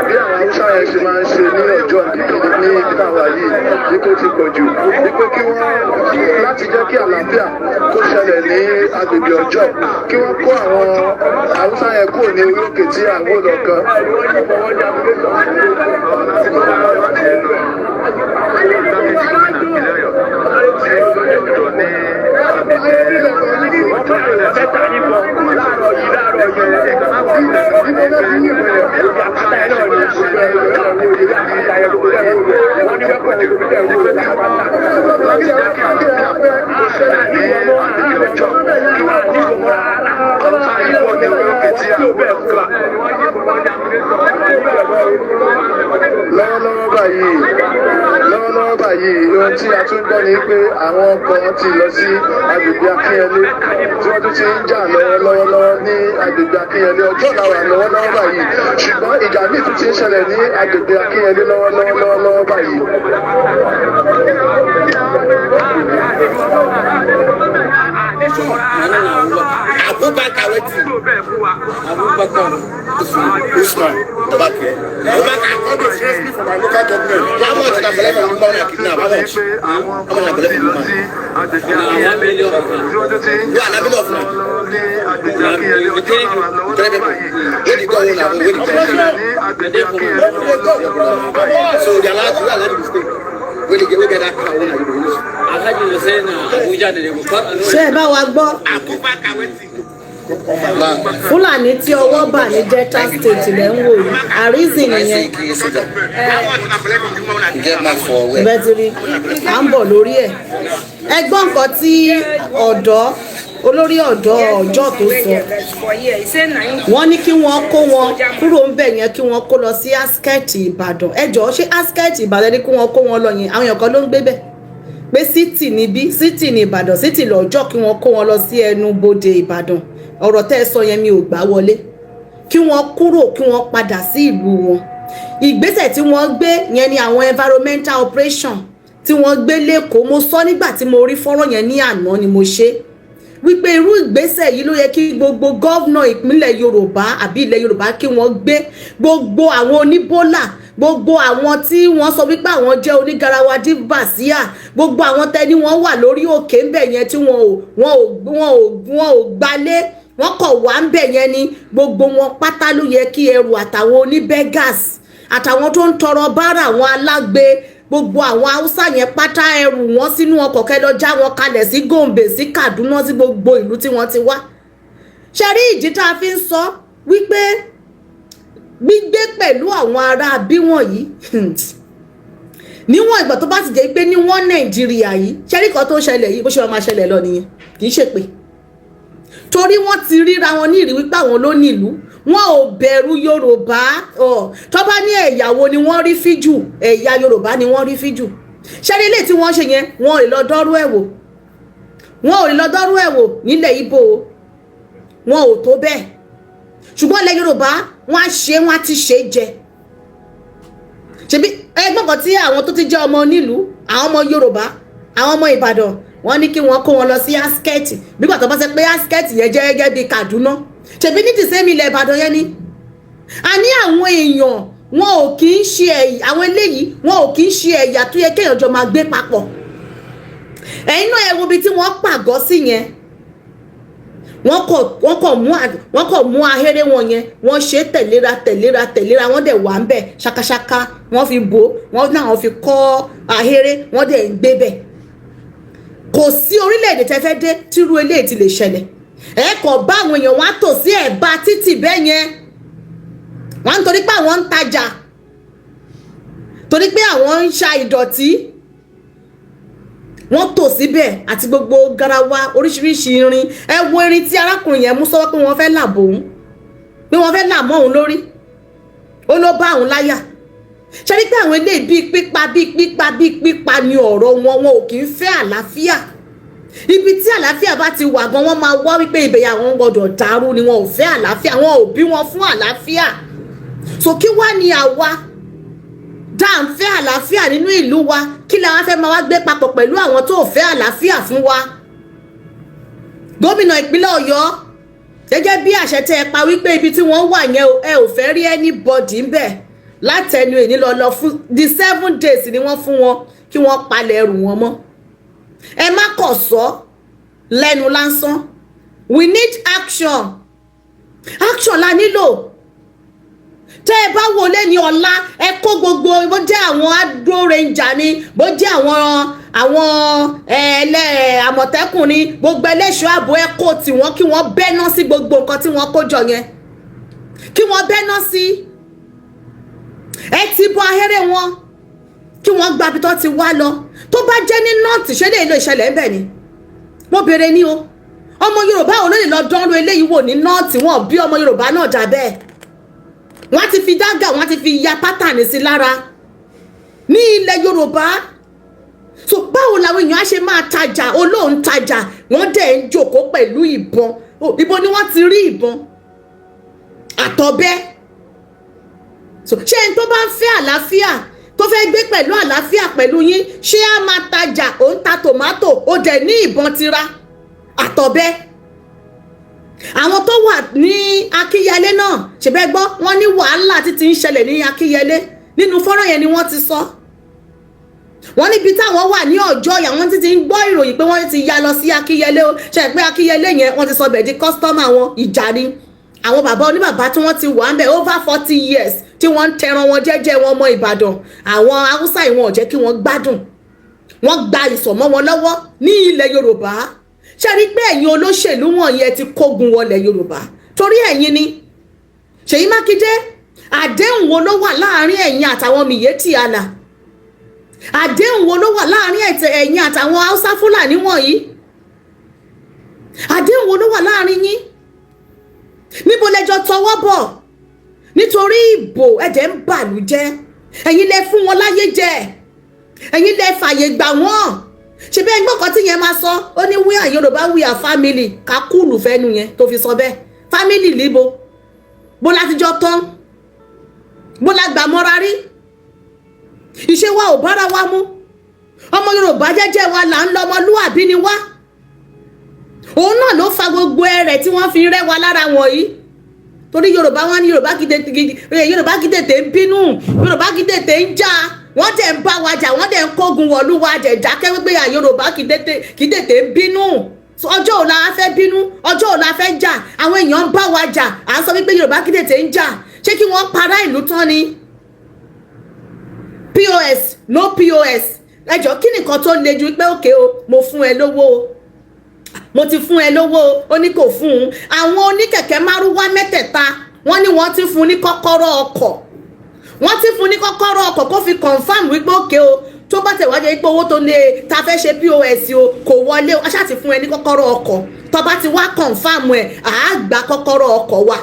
bí àwọn Haúsá yẹn ṣe máa ń ṣe ní Ọjọ́ ní ibi táwa yìí, wípé ó ti pọ̀ jù, wípé kí wọ́n láti jẹ́ kí àlàáfíà kó ṣẹlẹ̀ ní agbègbè Ọjọ́, kí wọ́n kó àwọn Haúsá yẹn kúrò ní orí òkè tí à ń wò lọ́kàn. Láti gbọ́lẹ̀ láti ẹnu igbákejì gómìnà ìpínlẹ̀ Ọ̀yọ́ tí olórí ọ̀dọ́ ní agbègbè Ọjọ́ náà ti bá wa sọ̀rọ̀ wípé nǹkan táwọn ń tẹnu mọ́ ni wípé bí wọ́n ṣe máa ń ṣe ní àwa yìí, wípé ó ti pọ̀ jù, wípé kí wọ́n láti jẹ́ kí àlàáfíà kó ṣẹlẹ̀ ní agbègbè Ọjọ́, kí wọ́n kó àwọn Haúsá yìí kúrò ní orí òkè tí à ń wò lọ́kàn. Lọ́wọ́lọ́wọ́ báyìí, ohun tí a tún gbọ́ ni pé àwọn kan ti lọ sí agbègbè Akínyẹlé tí wọ́n tún ti ń jà lọ́wọ́lọ́wọ́ ní agbègbè Akínyẹlé. Ọjọ́ làwà lọ́wọ́lọ́wọ́ báyìí, ṣùgbọ́n ìjà míì tún ti ń ṣẹlẹ̀ ní agbègbè Akínyẹlé lọ́wọ́lọ́wọ́ báyìí. Abubakar wetin? Abubakar. Usman Tabake. Abubakar All the stress me for my local government. How much na belle for woman na kidnap? How much? Àwọn How much na kan belle ti for lọ woman? Sí agbègbè Akínyẹlé tí wọ́n tún ti ń You are na of na. lọ́wọ́ ní agbègbè Akínyẹlé. Ọjọ́ làwà Three lọ́wọ́lọ́wọ́ people. báyìí. Wey dey go own na wey dey Ó go. ṣẹlẹ̀ ní agbègbè Akínyẹlé lọ́wọ́lọ́wọ́ báyìí. So they allow you allow the mistake. Wey dey get wey get that car wey na you dey use. Alhaji Hussein Abuja da Bukar. Ṣé ẹ bá wa gbọ́? Abubakar wetin? Fúlàní tí ọwọ́ bà ní Delta State lẹ́ ń wò yìí, àrísìn nìyẹn. How much na belle for woman na Get mark for where? Bẹ́ẹ̀ ti rí, à ń bọ̀ lórí ẹ̀. Ẹ gbọ́ nǹkan tí ọ̀dọ́, olórí ọ̀dọ́ Ọjọ́ tó sọ. Wọ́n ní kí wọ́n kó wọn kúrò ń bẹ̀ yẹn, kí wọ́n kó lọ sí outskirt Ìbàdàn. Ẹ jọ̀ọ́, ṣé outskirt Ìbàdàn ní kí wọ́n kó wọn lọ yẹn? Àwọn èèyàn kan ló ń gbé bẹ̀ pé city níbí, city ní Ìbàdàn, city lọ́jọ́, kí wọ́n kó wọn lọ sí ẹnu bodè Ìbàdàn. Ọ̀rọ̀ tẹ́ ẹ sọ yẹn, mi ò gbà wọlé. Kí wọ́n kúrò, kí wọ́n padà sí ìlú wọn. Ìgbésẹ̀ tí wọ́n gbé yẹn ni àwọn environmental operation tí wọ́n gbé lẹ́kọ̀ọ́. Mo sọ nígbà tí mo rí fọ́nrán yẹn ní àná ni mo ṣe wípé irú ìgbésẹ̀ yìí ló yẹ kí gbogbo governor ìpínlẹ̀ Yorùbá àbí ilẹ̀ Yorùbá kí wọ́n gbé. Gbogbo àwọn oníbólà, gbogbo àwọn tí wọ́n sọ wípé àwọn jẹ́ onígarawa díbàsíà, gbogbo àwọn tẹ́ni wọ́n wà lórí òkè ńbẹ̀ yẹn tí wọn ò gbalé, wọ́n kọ̀ wá ńbẹ̀ yẹn ni, gbogbo wọn pátá ló yẹ kí ẹrù, àtàwọn oníbeggars, àtàwọn tó ń tọrọ bárà, àwọn alágbe, gbogbo àwọn Haúsá yẹn pátá, ẹrù wọn sínú ọkọ̀, kẹ́ lọ já wọn kalẹ̀ sí Gombe, sí Kaduna, sí gbogbo ìlú tí wọ́n ti wá. Ṣe rí ìdí tá a fi ń sọ wípé gbígbé pẹ̀lú àwọn ará bí wọ̀nyí, níwọ̀n ìgbà tó bá ti jẹ́ pé níwọ̀n Nàìjíríà yìí, ṣe rí kan tó ṣẹlẹ̀ yìí, bó ṣe máa ṣẹlẹ̀ lọ nìyẹn. Kì í ṣe pé torí wọ́n ti ríra wọn ní ìrí wípé àwọn ló ní ìlú, wọn ò bẹ̀rù Yorùbá. Tó bá ní ẹ̀yà wo ni wọ́n rí fíjù, ẹ̀yà Yorùbá ni wọ́n rí fíjù. Ṣé ilé tí wọ́n ṣe yẹn, wọn ò lè lọ dọ́rú ẹ̀ wò, wọn ò lè lọ dọ́rú ẹ̀ wò nílẹ̀ Ìgbò o. Wọn ò tó bẹ́ẹ̀, ṣùgbọ́n ilẹ̀ Yorùbá, wọ́n á ṣe, wọ́n á ti ṣe é jẹ. Ṣebí ẹgbọ́n kan tí àwọn tó ti jẹ́ ọmọ onílùú, àwọn ọmọ Yorùbá, àwọn ọmọ Ìbàdàn, wọ́n ní kí wọ́n kó wọn lọ sí outskirt. Nígbà tó bá sọ pé outskirt yẹn jẹ́ gẹ́gẹ́ bíi Kaduna, ṣebí ní tìsẹ́mi ilẹ̀ Ìbàdàn yẹn ni a ní àwọn èèyàn, wọn ò kì í ṣe ẹ̀yà. Àwọn eléyìí, wọn ò kì í ṣe ẹ̀yà tó yẹ kéèyàn jọ máa gbé papọ̀. Ẹ̀yin náà, ẹ wo ibi tí wọ́n pàgọ́ sí yẹn. Wọ́n kọ̀ mú ahéré wọn yẹn, wọ́n ṣe tẹ̀léra tẹ̀léra tẹ̀léra, wọ́n dẹ̀ wà ń bẹ̀ ṣakaṣaka, wọ́n fi bò wọ́n náà, wọ́n fi kọ́ ahéré, wọ́n dẹ̀ ń gbé bẹ̀. Kò sí orílẹ̀-èdè tẹ́ fẹ́ dé tírú eléyìí ti lè ṣẹlẹ̀. Ẹ kàn bá àwọn èèyàn wọn á tò sí ẹ̀bá títì bẹ́ẹ̀ yẹn, wọ́n ń torí pé àwọn ń tajà, torí pé àwọn ń ṣa ìdọ̀tí, wọ́n tò síbẹ̀ àti gbogbo garawa, oríṣiríṣi irin. Ẹ wo irin tí arákùnrin yẹn mú sọ́wọ́ pé wọ́n fẹ́ làbò òun, pé Pé wọ́n fẹ́ là mọ́ òun lórí, ó ló bá òun láyà. Ṣe ní pé àwọn eléyìí, bíi pípa, bíi pípa, bíi pípa ni ọ̀rọ̀ wọn. Wọn ò kì í fẹ́ àlàáfíà. Ibi tí àlàáfíà bá ti wà gan, wọ́n máa wá wípé ibẹ̀ àwọn gbọ́dọ̀ dàrú ni. Wọn ò fẹ́ àlàáfíà, wọn ò bí wọn fún àlàáfíà. So kí wá ní àwa dá ń fẹ́ àlàáfíà nínú ìlú wa, kí la wá fẹ́ máa wá gbé papọ̀ pẹ̀lú àwọn tó ò fẹ́ àlàáfíà fún wa? Gómìnà ìpínlẹ̀ Ọ̀yọ́, gẹ́gẹ́ bí àṣẹ tẹ́ ẹ pa wípé ibi tí wọ́n wà yẹn, ẹ ò fẹ́ rí anybody ń bẹ̀ látẹnu èní lọ fún the 7 days ni wọ́n fún wọn kí wọ́n palẹ̀ ẹrù wọn mọ́. Ẹ má kọ̀ sọ lẹ́nu lásán. We need action. Action la nílò. Tẹ́ ẹ bá wọlé ní ọ̀la, ẹ kó gbogbo, bó jẹ́ àwọn agro ranger ni, bó jẹ́ àwọn ẹlẹ́ Àmọ̀tẹ́kùn ni, gbogbo ẹlẹ́ṣọ́ ààbò, ẹ kó tiwọn kí wọ́n bẹ́ná sí gbogbo nǹkan tí wọ́n kó jọ yẹn, kí wọ́n bẹ́ná sí. Ẹ ti bọ ahéré wọn kí wọ́n gba ibi tó ti wá lọ. Tó bá jẹ́ ní North, ṣé lè lo ìṣẹ̀lẹ̀ ńbẹ̀ ni? Mo béèrè ní o. Ọmọ Yorùbá ò lè lọ dánrú eléyìí wò ní North. Wọn bí ọmọ Yorùbá náà dà bẹ́ẹ̀, wọ́n ti fi dagger, wọ́n ti fi ya pattern sí lára ní ilẹ̀ Yorùbá. So báwo làwọn èèyàn á ṣe máa tajà, olóhùn tajà, wọ́n dẹ̀ ń jòkó pẹ̀lú ìbọn? Ibo ni wọ́n ti rí ìbọn àtọ̀bẹ? So ṣé ẹni tó bá ń fẹ́ àlàáfíà, tó fẹ́ gbé pẹ̀lú àlàáfíà pẹ̀lú yín, ṣé á máa tajà, ó ń ta tòmátò, ó dẹ̀ ní ìbọn tira àtọ̀bẹ? Àwọn tó wà ní Akínyẹlé náà, ṣèbẹ́ gbọ́, wọ́n ní wàhálà títí ń ṣẹlẹ̀ ní Akínyẹlé. Nínú fọ́nrán yẹn ni wọ́n ti sọ wọ́n níbi táwọn wà ní ọjọ́ yà, wọ́n ti ti ń gbọ́ ìròyìn pé wọ́n ti ya lọ sí Akínyẹlé. Ó ṣe pé Akínyẹlé yẹn, wọ́n ti sọ bẹ̀ di customer wọn. Ìjà ni. Àwọn bàbá oníbàbá tí wọ́n ti wà ń bẹ̀ over 40 years, tí wọ́n ń tẹran wọn jẹ́jẹ́ wọn, ọmọ Ìbàdàn, àwọn Haúsá ìwọ̀n ò jẹ́ kí wọ́n gbádùn. Wọ́n gba ìsọ̀mọ́ wọn lọ́wọ́ ní ilẹ̀ Yorùbá. Ṣe rí pé ẹ̀yin olóṣèlú wọ̀nyí, ẹ ti kógun wọlé Yorùbá torí ẹ̀yin ni. Ṣèyí Mákindé, àdéhùn wo ló wà láàrin ẹ̀yin àtàwọn Miyetti Allah? Àdéhùn wo ló wà láàrin ẹ̀yin àtàwọn Haúsá Fúlàní wọ̀nyí? Àdéhùn wo ló wà láàrin yín? Níbo lẹjọ tọwọ́ bọ̀? Nítorí ìbò, ẹ̀jẹ̀ ń bàlú jẹ́. Ẹ̀yin lẹ fún wọn láyé jẹ, ẹ̀yin lẹ fàyè gbà wọ́n. Ṣe bẹ́ẹ̀ gbọ́ kan tí yẹn máa sọ, ó ní, "We are Yorùbá, we are family." Kakúlù fẹ́nu yẹn tó fi sọ bẹ́ẹ̀. Family líbo? Bó látijọ́ tán, bó la gbà mọ́ra rí? Ìṣe wa ò bára wa mú. Ọmọ Yorùbá, jẹ́jẹ́ wa là ń lọ, ọmọlúwàbí ni wá. Òun náà ló fa gbogbo ẹrẹ̀ tí wọ́n fi rẹ́ wa lára wọ̀nyí, torí Yorùbá, wọn ní Yorùbá kì tètè, Yorùbá kì tètè ń bínú, Yorùbá kì tètè ń jà. Wọ́n dẹ̀ ń bá wa jà, wọ́n dẹ̀ ń kógun wọ̀lú wa, jẹ̀ dákẹ́ wípé à Yorùbá kì tètè ń bínú. Ọjọ́ ò la fẹ́ bínú? Ọjọ́ ò la fẹ́ jà? Àwọn èèyàn ń bá wa jà, à ń sọ wípé Yorùbá kì tètè ń jà. Ṣé kí wọ́n para ìlú tán ni? POS, no POS. Ẹjọ́, kí nìkan tó le ju pé òkè o, mo fún ẹ lówó o, mo ti fún ẹ lówó o, ó ní kò fún un. Àwọn oníkẹ̀kẹ́ márúwá mẹ́tẹ̀ẹ̀ta, wọ́n ní wọ́n ti fún ní kọ́kọ́rọ́ ọkọ̀, wọ́n ti fún ní kọ́kọ́rọ́ ọkọ̀ kó fi confirm wípé òkè o, tó bá tẹ̀ wájú pé owó tó lè ta fẹ́ ṣe POS o kò wọlé o, aṣáà ti fún ẹ ní kọ́kọ́rọ́ ọkọ̀. Tó bá ti wá confirm ẹ̀, àá gba kọ́kọ́rọ́ ọkọ̀ wa.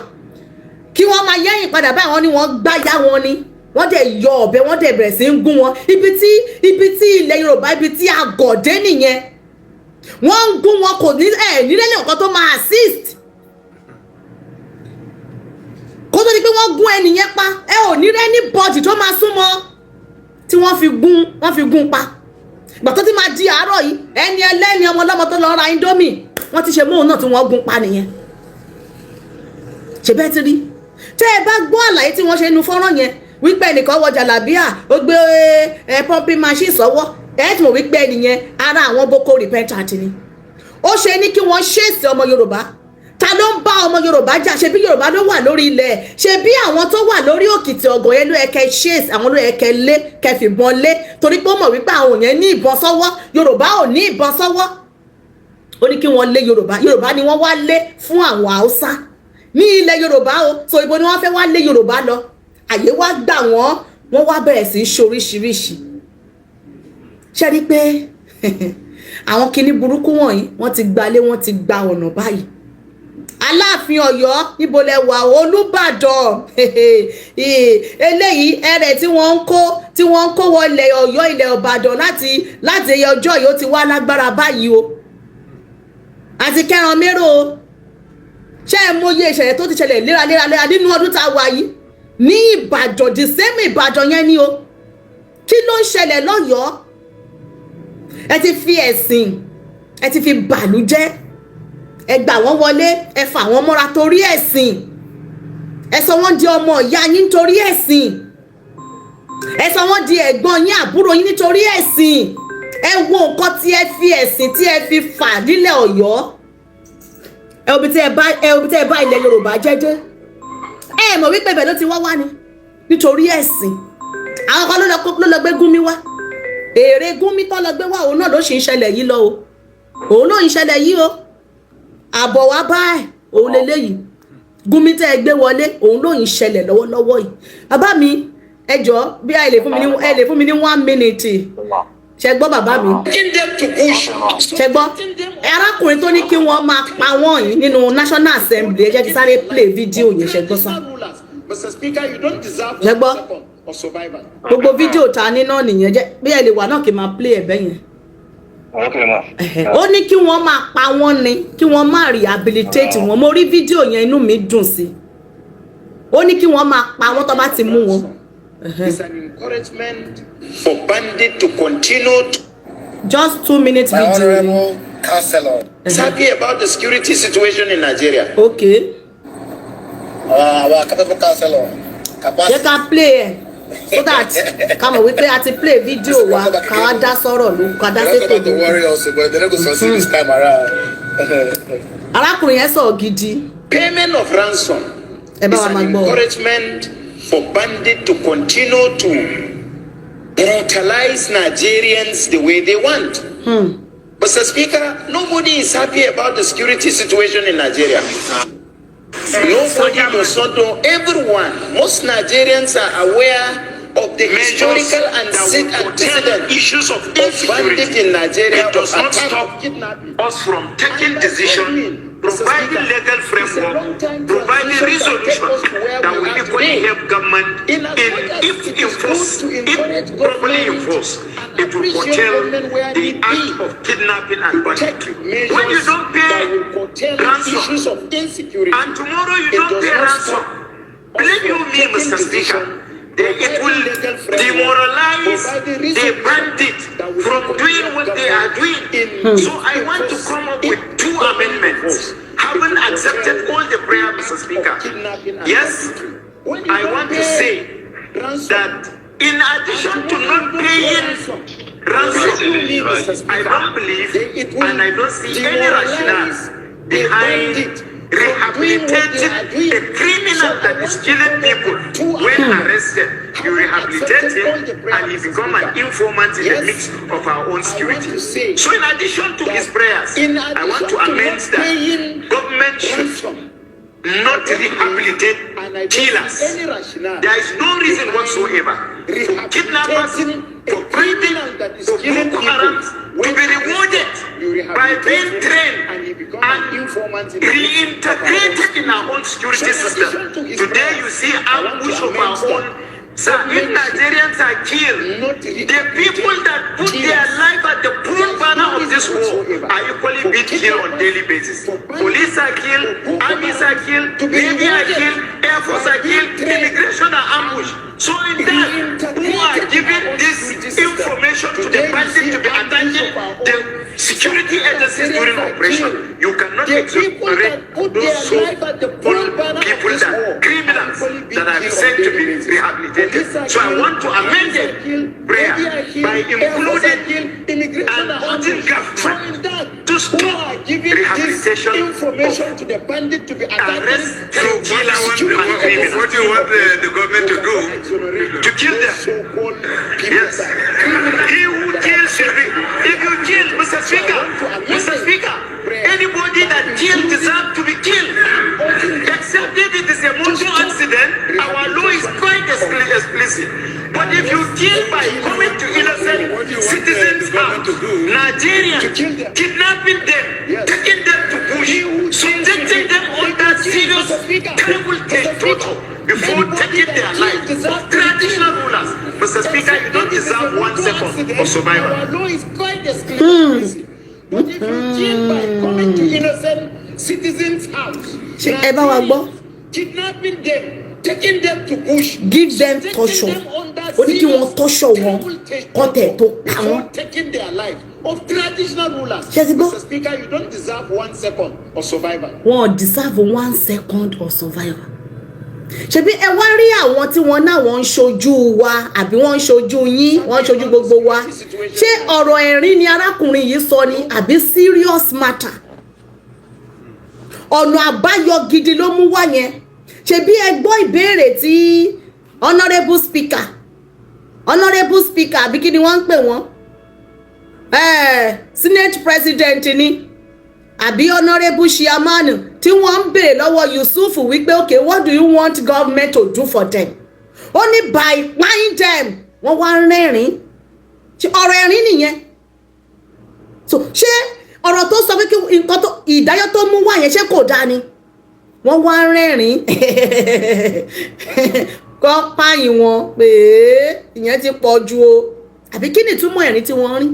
Kí wọ́n máa yẹ́yìn padà báyìí, wọ́n ní wọ́n gbáyà wọn ni, wọ́n dẹ̀ yọ ọ̀bẹ, wọ́n dẹ̀ bẹ̀rẹ̀ sí ń gún wọn. Ibi tí ilẹ̀ Yorùbá, ibi tí àgọ̀dé nìyẹn. Wọ́n ń gún wọn, kò ní ẹ̀ nílẹ̀ nǹkan tó máa assist kó tó di pé wọ́n gún ẹnìyẹn pa. Ẹ ò ní rẹ́ ní bọ́ọ̀dì tó máa súnmọ́ tí wọ́n fi gún pa. Ìgbà tó ti máa di àárọ̀ yìí, ẹni ẹlẹ́ni, ọmọ ọlọ́mọ tó lọ ra Indomie, wọ́n ti ṣe móhun náà tí wọ́n gún pa nìyẹn. Ṣe bẹ́ẹ̀ ti rí? Tẹ́ ẹ bá gbọ́ àlàyé tí wọ́n ṣe nu fọ́nrán yẹn wípé ẹnìkan wọ jàlábíà, ó gbé ẹ pumping machine sọ́wọ́, ẹ ti mọ̀ wípé ẹnìyẹn, ara àwọn boko repentant ni. Ó ṣe ní kí wọ́n ṣèèsì ọmọ Yorùbá. Ta ló ń bá ọmọ Yorùbá jà? Ṣe bí Yorùbá ló wà lórí ilẹ̀? Ṣe bí àwọn tó wà lórí òkìtì ọ̀gàn yẹn ló yẹ kẹ́ ṣèèsì, àwọn ló yẹ kẹ́ lé, kẹ́ fìbọn lé, torí pé ó mọ̀ wípé àwọn yẹn ní ìbọn sọ́wọ́, Yorùbá ò ní ìbọn sọ́wọ́. Ó ní kí wọ́n lé Yorùbá. Yorùbá ni wọ́n wá lé fún àwọn Haúsá ní ilẹ̀ Yorùbá o. So ibo ni wọ́n fẹ́ wá lé Yorùbá lọ? Àyè wá gbà wọ́n, wọ́n wá bẹ̀rẹ̀ sí í ṣoríṣiríṣi. Ṣe rí pé àwọn kinní burúkú wọ̀nyí, wọ́n ti gbalé, wọ́n ti gba ọ̀nà báyìí. Aláàfin Ọ̀yọ́, níbo lẹ wà? Olúbàdàn, eléyìí ẹrẹ tí wọ́n ń kó wọ ilẹ̀ Ọ̀yọ́, ilẹ̀ Ìbàdàn láti ẹyẹ ọjọ́ yìí, ó ti wá lágbára báyìí o. Àti kẹran mérò o. Ṣé ẹ mọye ìṣẹ̀lẹ̀ tó ti ṣẹlẹ̀ léraléraléra nínú ọdún tá a wà yìí ní Ìbàdàn? The same Ìbàdàn yẹn ni o. Kí ló ń ṣẹlẹ̀ lọ́yọ̀ọ́? Ẹ ti fi ẹ̀sìn, ẹ ti fi bàlú jẹ́. Ẹ gbà wọ́n wọlé, ẹ fà wọ́n mọ́ra torí ẹ̀sìn. Ẹ sọ wọ́n di ọmọ ìyá yín nítorí ẹ̀sìn. Ẹ sọ wọ́n di ẹ̀gbọ́n yín, àbúrò yín nítorí ẹ̀sìn. Ẹ wo nǹkan tí ẹ fi ẹ̀sìn tí ẹ fi fà nílẹ̀ Ọ̀yọ́. Ẹ wo bí tí ẹ bá ilẹ̀ Yorùbá jẹ́jẹ́. Ẹ mọ̀ wípé ibẹ̀ ló ti wá wá ni nítorí ẹ̀sìn. Àwọn kan ló lọ gbé Gúnmi wá. Èrè Gúnmi tó lọ gbé wá, òun náà ló sì ń ṣẹlẹ̀ yìí lọ o. Òun ló ń ṣẹlẹ̀ yìí o. Àbọ̀ wá bá ẹ̀, òun lélẹ́yìí. Gúnmi tẹ́ ẹ gbé wọlé, òun ló ń ṣẹlẹ̀ lọ́wọ́lọ́wọ́ yìí. Bàbá mi, ẹ jọ, bí ẹ lè fún mi ní one minute. Ṣe gbọ́, bàbá mi? Ṣe gbọ́ arákùnrin tó ní kí wọ́n máa pa wọ́n yìí nínú National Assembly? Ẹ jẹ́ kí sáré play fídíò yẹn. Ṣe gbọ́ sá? Ṣe gbọ́ gbogbo fídíò ta ní náà nìyẹn. Jẹ́ bí ẹ lè wà náà kí n máa play ẹ̀ bẹ́yẹn. Ó ní kí wọ́n máa pa wọ́n ni, kí wọ́n má rehabilitate wọn. Mo rí fídíò yẹn, inú mi dùn sí. Ó ní kí wọ́n máa pa wọ́n tó bá ti mú wọn. It's an encouragement for bandit to continue to Just 2 minutes My video. honorable councillor. Happy about the security situation in Nigeria. Okay. Our capable councillor. Jẹ́ ká play ẹ̀ so that ká mọ̀ wípé a ti play video wa, ká wá dá sọ̀rọ̀ ló ká dá They don't sétò come to ló. worry also, but they don't go succeed this time around. Arákùnrin yẹn sọ̀rọ̀ gidi. Payment of ransom Ẹ bá is wa an máa gbọ́. encouragement for bandit to continue to brutalize Nigerians the way they want. Mr. Speaker, nobody is happy about the security situation in Nigeria. Nobody does not know. Everyone, most Nigerians are aware of the Measures historical and that will curtail antecedent issues of of bandit insecurity. in Nigeria, It does of not attack, stop of kidnapping. us from taking And decision, Mr. providing Speaker, legal it's a framework, long time providing transition that take resolution us to where that we will are equally today. help government In as in much as if it is good enforced, to if encourage properly government enforced, and it will appreciate curtail government where the need act be, of kidnapping and to take banditry. When you measures don't that pay will curtail ransom, issues of insecurity, and tomorrow you it don't does pay not ransom, stop us believe you from me, taking Mr. Speaker, decision, it providing will legal framework, demoralize providing the resolution bandit that will from doing curtail what they are government doing. in So I want to enforce, come up if with two properly amendments. enforced, it Having will accepted curtail all the prayer, the Mr. act of Speaker, kidnapping and yes, banditry. When you I don't want to pay say ransom, that in addition and to tomorrow not you don't pay paying ransom, ransom, believe you me, Mr. I Speaker, don't believe it will and I don't see any rationale demoralize the behind bandit from doing what they rehabilitating are doing. a criminal So I that is want to killing come up people. with two When amendments. arrested, you Having rehabilitate accepted all him the prayer, and he Mr. become an Speaker, informant in the yes, midst of our own I want security. to say So in addition to his that prayers, in I want addition to to amend not that paying government should ransom, not I don't believe rehabilitate and I don't see killers. any rationale There is no reason behind whatsoever for kidnappers, rehabilitating a for criminal bandits, that is for killing Boko people. Haram to When be rewarded arrested, you by rehabilitate being him trained and he become an and informant in the midst of our own reintegrated in our own security. security So in system. addition to his Today you prayers, see I want to ambush of amend our own. that Sir, if government should Nigerians are killed, not the people rehabilitate that put their killers. life at the There front is banner no of this reason war whatsoever are equally for being killed on kidnappers, daily basis. for Police bandits, are killed, for Boko armies are Haram killed, to be navy are rewarded killed, air force by are being killed, trained immigration are and ambushed. So in that, who are reintegrated in giving our own this security system. information to the Today you bandit see to be ambush attacking of our the own. security agencies Nigerians during are operation? killed. You cannot The people exonerate that put those their life at the front so-called banner of people this that war are criminals equally being that are killed on said to daily be basis. rehabilitated. Police are So I killed, want to amend armies the are killed, prayer navy are by killed, air force are including killed, immigration and are urging ambushed. So government in that, to who stop are giving this rehabilitation of information to the bandit to be attacking arrested the killers security and agencies criminals What you during want operation? the government You to do? cannot exonerate to kill those them. so-called people Yes. that criminals He who that are kills should be. attacking If you kill, Mr. So I Speaker, want to amend Mr. the Speaker, prayer anybody by that kills including deserves to be killed. and urging Except government if it is a to motor stop accident, our law is rehabilitation quite of explicit. But if you kill by coming to innocent What do you want citizens' the government house, to do? to Nigerians, kill them. kidnapping them, Yes. taking them to bush, He who kills should subjecting be them under serious, terrible torture before taking their life of traditional rulers. Mr. Speaker, you don't deserve one second of survival. Our law is quite discriminatory. But if you kill by coming to innocent citizens' house, Ṣé ẹ bá wa gbọ́? Kidnapping them, taking them to bush, Give them subjecting torture. them under Ó ní kí wọ́n serious, torture wọn terrible kọ́ tẹ̀ tó pa wọ́n. before taking their life of traditional rulers. Ṣé ti gbọ́? Mr. Speaker, you don't deserve one second of survival. Wọn ò deserve one second of survival. Ṣebí ẹ wá rí àwọn tí wọn náà, wọ́n ń ṣojú wa àbí wọ́n ń ṣojú yín, wọ́n ń ṣojú gbogbo wa. Ṣé ọ̀rọ̀ ẹ̀rín ni arákùnrin yìí sọ ni àbí serious matter? Ọ̀nà àbáyọ gidi ló mú wá yẹn. Ṣebí ẹ gbọ́ ìbéèrè tí honourable speaker, àbí kí ni wọ́n ń pè wọ́n, senate president ni àbí honourable chairman, tí wọ́n ń béèrè lọ́wọ́ Yusuf wípé, "Okay, what do you want government to do for them?" Ó ní by kpaing them. Wọ́n wá ń rẹ́rìn-ín. Ṣé ọ̀rọ̀ ẹ̀rín nìyẹn? So ṣé ọ̀rọ̀ tó sọ pé kí nǹkan tó ìdájọ́ tó mú wá yẹn, ṣé kò dáa ni? Wọ́n wá ń rẹ́rìn-ín, kọ́ páyìn wọn pé ìyẹn ti pọ̀ ju o, àbí kí ni ìtumọ̀ ẹ̀rín tí wọ́n rí?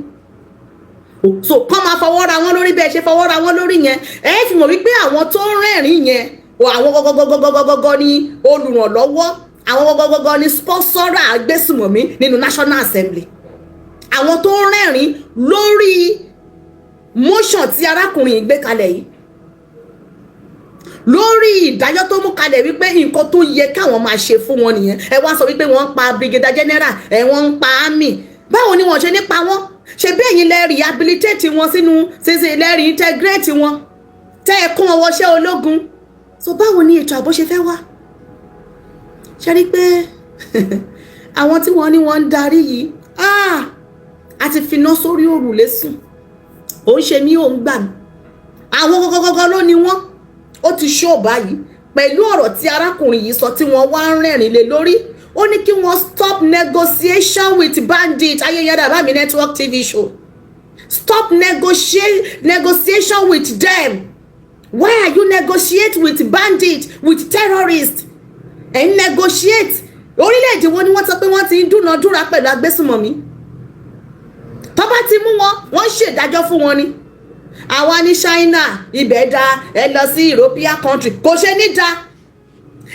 So kọ́ máa fọwọ́ ra wọn lórí bẹ́ẹ̀ ṣe fọwọ́ ra wọn lórí yẹn, ẹ fi mọ̀ wípé àwọn tó ń rẹ́rìn yẹn o, àwọn gọ́gọ́gọ́gọ́gọ́gọ́ ní olùrànlọ́wọ́, àwọn gọ́gọ́gọ́gọ́ ní sponsor agbésùmọ̀mí nínú National Assembly, àwọn tó ń rẹ́rìn lórí motion tí arákùnrin yìí gbé kalẹ̀ yìí, lórí ìdájọ́ tó mú kalẹ̀ wípé nǹkan tó yẹ káwọn máa ṣe fún wọn nìyẹn. Ẹ wá sọ wípé wọ́n ń pa brigadier general, ẹ wọ́n ń pa army. Báwo ni wọ́n ṣe ní pa wọ́n? Ṣe bí ẹ̀yin lẹ rehabilitate wọn sínú ṣíṣe, lẹ reintegrate wọn, tẹ́ ẹ kún wọn wọṣẹ́ ológun? So báwo ni ètò ààbò ṣe fẹ́ wá? Ṣe rí pé àwọn tí wọ́n ní wọ́n ń darí yìí, ah, a ti finá sórí òrùlé sùn, ó ń ṣe mí, ò ń gbà mí. Àwọn gọgọgọgọ ló ní wọ́n. Ó ti ṣó báyìí pẹ̀lú ọ̀rọ̀ tí arákùnrin yìí sọ tí wọ́n wá ń rẹ́rìn lé lórí. Ó ní kí wọ́n stop negotiation with bandit. Ayẹyẹ Bàbá Mi Network TV show, stop negotiation with them. Why are you negotiate with bandit, with terrorists? Ẹ̀ ń negotiate. Orílẹ̀-èdè wo ni wọ́n sọ pé wọ́n ti ń dúnadúrà pẹ̀lú agbésùmọ̀mí? Tó bá ti mú wọn, wọ́n ń ṣèdájọ́ fún wọn ni. Àwa ní China ibẹ̀ da, ẹ lọ sí European country, kò ṣe ní da.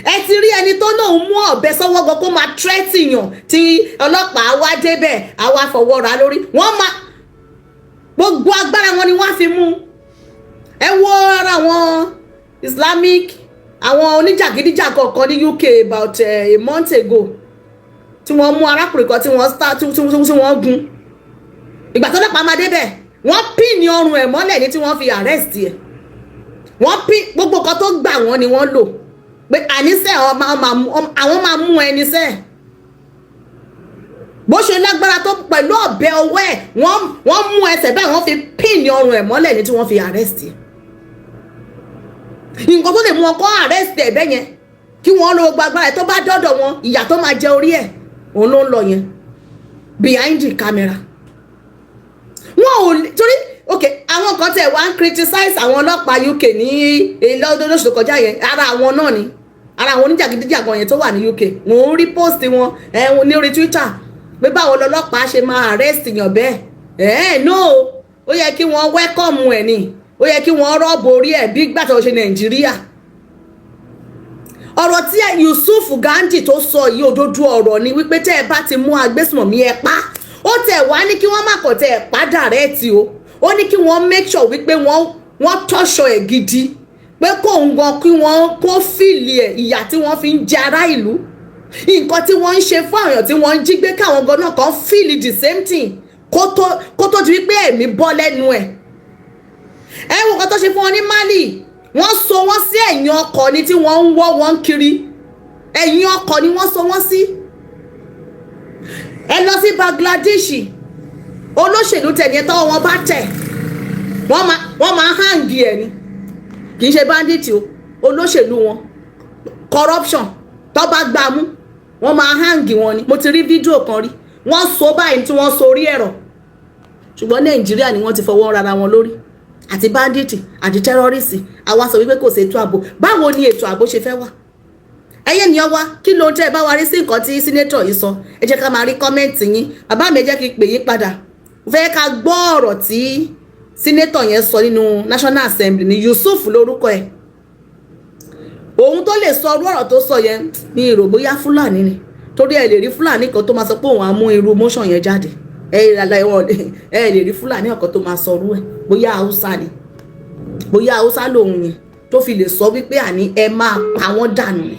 Ẹ ti rí ẹni tó náà mú ọ̀bẹ sọ́wọ́ gan kó máa threaten yàn, tí ọlọ́pàá wá débẹ̀, àwa fọwọ́ ra lórí. Wọ́n máa gbogbo agbára wọn ni wọ́n á fi mú. Ẹ wo ara àwọn Islamic, àwọn oníjàgídíjàgan kan ní UK about a month ago, tí wọ́n mú arákùnrin kan tí wọ́n start tí wọ́n gún. Ìgbà tó lọ́pàá máa débẹ̀, wọ́n pin ní ọrùn ẹ̀ mọ́lẹ̀ ní tí wọ́n fi arrest ẹ̀. Wọ́n pin gbogbo nǹkan tó gbà wọ́n ni wọ́n lò pé àníṣe àwọn máa mú ẹni sẹ́ẹ̀ bó ṣe lágbára tó pẹ̀lú ọ̀bẹ ọwọ́ ẹ̀. Wọ́n mú ẹsẹ̀ bẹ́ẹ̀, wọ́n fi pin ní ọrùn ẹ̀ mọ́lẹ̀ ní tí wọ́n fi arrest ẹ̀. Nǹkan tó lè mú ọkọ arrest ẹ̀ bẹ́ẹ̀ yẹn, kí wọ́n lo gbogbo agbára ẹ̀, tó bá dọ́dọ̀ wọn, ìyà tó máa jẹ orí ẹ̀ òun ló ń lọ yẹn behind the camera. Wọn ò torí, ok, àwọn kan tẹ̀ wá ń criticize àwọn ọlọ́pàá UK ní lọ́dún lóṣù tó kọjá yẹn. Ara àwọn náà ni ara àwọn oníjàgídíjàgan yẹn tó wà ní UK. Wọ́n ń rí post wọn ẹ̀ ní orí Twitter pé báwo lọlọ́pàá ṣe máa arrest yàn bẹ́ẹ̀? Ẹ̀ no, ó yẹ kí wọ́n welcome ẹ̀ ni, ó yẹ kí wọ́n rub orí ẹ̀ bí gbàtọ̀ ṣe Nàìjíríà. Ọ̀rọ̀ tí Yusuf Gandhi tó sọ yìí, òdodo ọ̀rọ̀ ni wípé tẹ́ ẹ bá ti mú agbésùmọ̀mí, ẹ pa. Ó tẹ̀ wá ní kí wọ́n má kọ̀ tẹ̀ ẹ̀ pa direct o. Ó ní kí wọ́n make sure wípé wọ́n tọ́ṣọ ẹ̀ gidi, pé kóun gan kí wọ́n kó feel ẹ̀, ìyà tí wọ́n fi ń jẹ ará ìlú, nǹkan tí wọ́n ń ṣe fún àwọn èèyàn tí wọ́n ń jí gbé, káwọn gan náà kàn feel the same thing kó tó di wípé ẹ̀mí bọ́ lẹ́nu ẹ̀. Ẹ wo nǹkan tó ṣe fún wọn ní Mali. Wọ́n so wọ́n sí ẹ̀yìn ọkọ̀ ni tí wọ́n ń wọ́ wọn kiri. Ẹ̀yìn ọkọ̀ ni wọ́n so wọ́n sí. Ẹ lọ sí Bangladesh, olóṣèlú tẹ̀lé tọ́wọ́ wọn bá tẹ̀, wọ́n máa hang ẹ̀ ni. Kì í ṣe bandit o, olóṣèlú wọn, corruption, tó bá gbà mú, wọ́n máa hang wọn ni. Mo ti rí fídíò kan rí, wọ́n so báyìí tí wọ́n so orí ẹ̀rọ. Ṣùgbọ́n Nàìjíríà ni wọ́n ti fọwọ́ rara wọn lórí. Àti bandit àti terrorist. Àwa sọ wípé kò sí ètò ààbò. Báwo ni ètò ààbò ṣe fẹ́ wà? Ẹyẹ ènìyàn wa, kí ló ń tẹ́ ẹ bá wa rí sí nǹkan tí senator yìí sọ? Ẹ jẹ́ ká máa rí comment yín. Bàbá mi, ẹ jẹ́ kí n pè yín padà. Mo fẹ́ ká gbọ́ ọ̀rọ̀ tí senator yẹn sọ nínú National Assembly ní. Yusuf lórúkọ ẹ̀. Òun tó lè sọ irú ọ̀rọ̀ tó sọ yẹn ní ìrò, bóyá Fúlàní ni, torí ẹ lè rí Fúlàní kan tó máa sọ pé òun á mú irú motion yẹn jáde. Ẹ lè rí Fúlàní ọ̀kan tó máa sọ irú ẹ̀. Bóyá Haúsá ni, bóyá Haúsá lòun yẹn tó fi lè sọ wípé àní ẹ máa pa wọ́n dànù ni.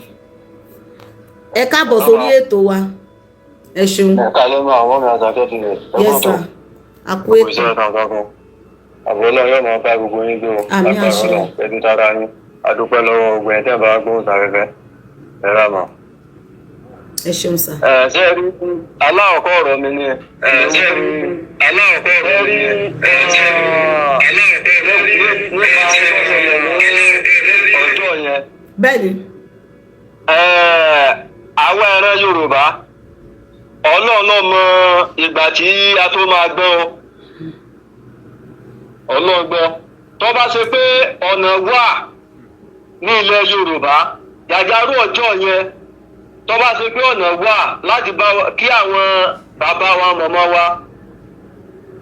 Ẹ káàbọ̀ sórí ètò wa, ẹ ṣeun. Ẹ káalẹ́ mọ́ àwọn mi àtàkẹ́ ti rẹ̀. Yes sir, a kú ètò. Iṣẹ́ takuntakun. Àbúrò náà yóò máa bá gbogbo yín gbé o. Àmín, Lágbára àṣẹ. Ọlọ́run, pẹ̀lú tára yín. Adúpẹ́ lọ́wọ́ ogun ẹ̀ tẹ́ bá gbóhùn sáfẹ́fẹ́. Ẹ rà mọ́. Ẹ ṣeun sir. Ẹ ṣé ẹ rí, aláwọ̀kọ́ ọ̀rọ̀ mi ni. Ẹ ṣé ẹ rí, aláwọ̀kọ́ ọ̀rọ̀ mi ni. Ẹ ṣé ẹ rí, aláwọ̀kọ́ ọ̀rọ̀ mi ni. Nípa ohun tó ṣẹlẹ̀ ní ọjọ́ yẹn. Àwọn ẹran Yorùbá, Ọlọ́run náà mọ ìgbà tí a tó máa gbọ́ o. Ọlọ́run gbọ́. Tó bá ṣe pé ọ̀nà wà ní ilẹ̀ Yorùbá jàjàrú ọjọ́ yẹn, tó bá ṣe pé ọ̀nà wà láti bá kí àwọn bàbá wa, màmá wa,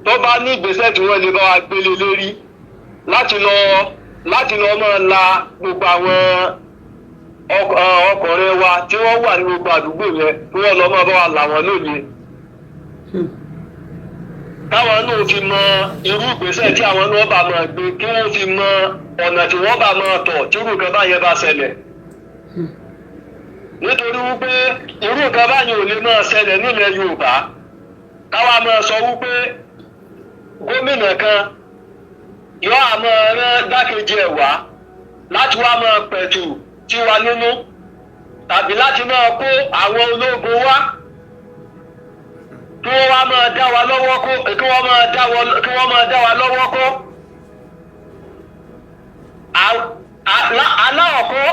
tó bá ní ìgbésẹ̀ tí wọ́n lè bá wa gbélé lérí láti lọ máa la gbogbo àwọn ọkùnrin wa tí wọ́n wà ní gbogbo àdúgbò yẹn, kí wọ́n lọ máa bá wa là wọ́n lóye, káwọn náà fi mọ irú ìgbésẹ̀ tí àwọn náà bá máa gbé, kí wọ́n fi mọ ọ̀nà tí wọ́n bá máa tọ̀ tí irú nǹkan báyẹn bá ṣẹlẹ̀, nítorí wípé irú nǹkan báyẹn ò lè máa ṣẹlẹ̀ nílẹ̀ Yorùbá, káwa máa sọ wípé gómìnà kan yóò á máa rán gbákejì ẹ̀ wá láti wá máa pẹ̀tù tiwa nínú tàbí láti máa kó àwọn ológun wá kí wọ́n wá máa dá wa lọ́wọ́ kó, kí wọ́n máa dá wa lọ́wọ́ kó. Aláọ̀kọ́,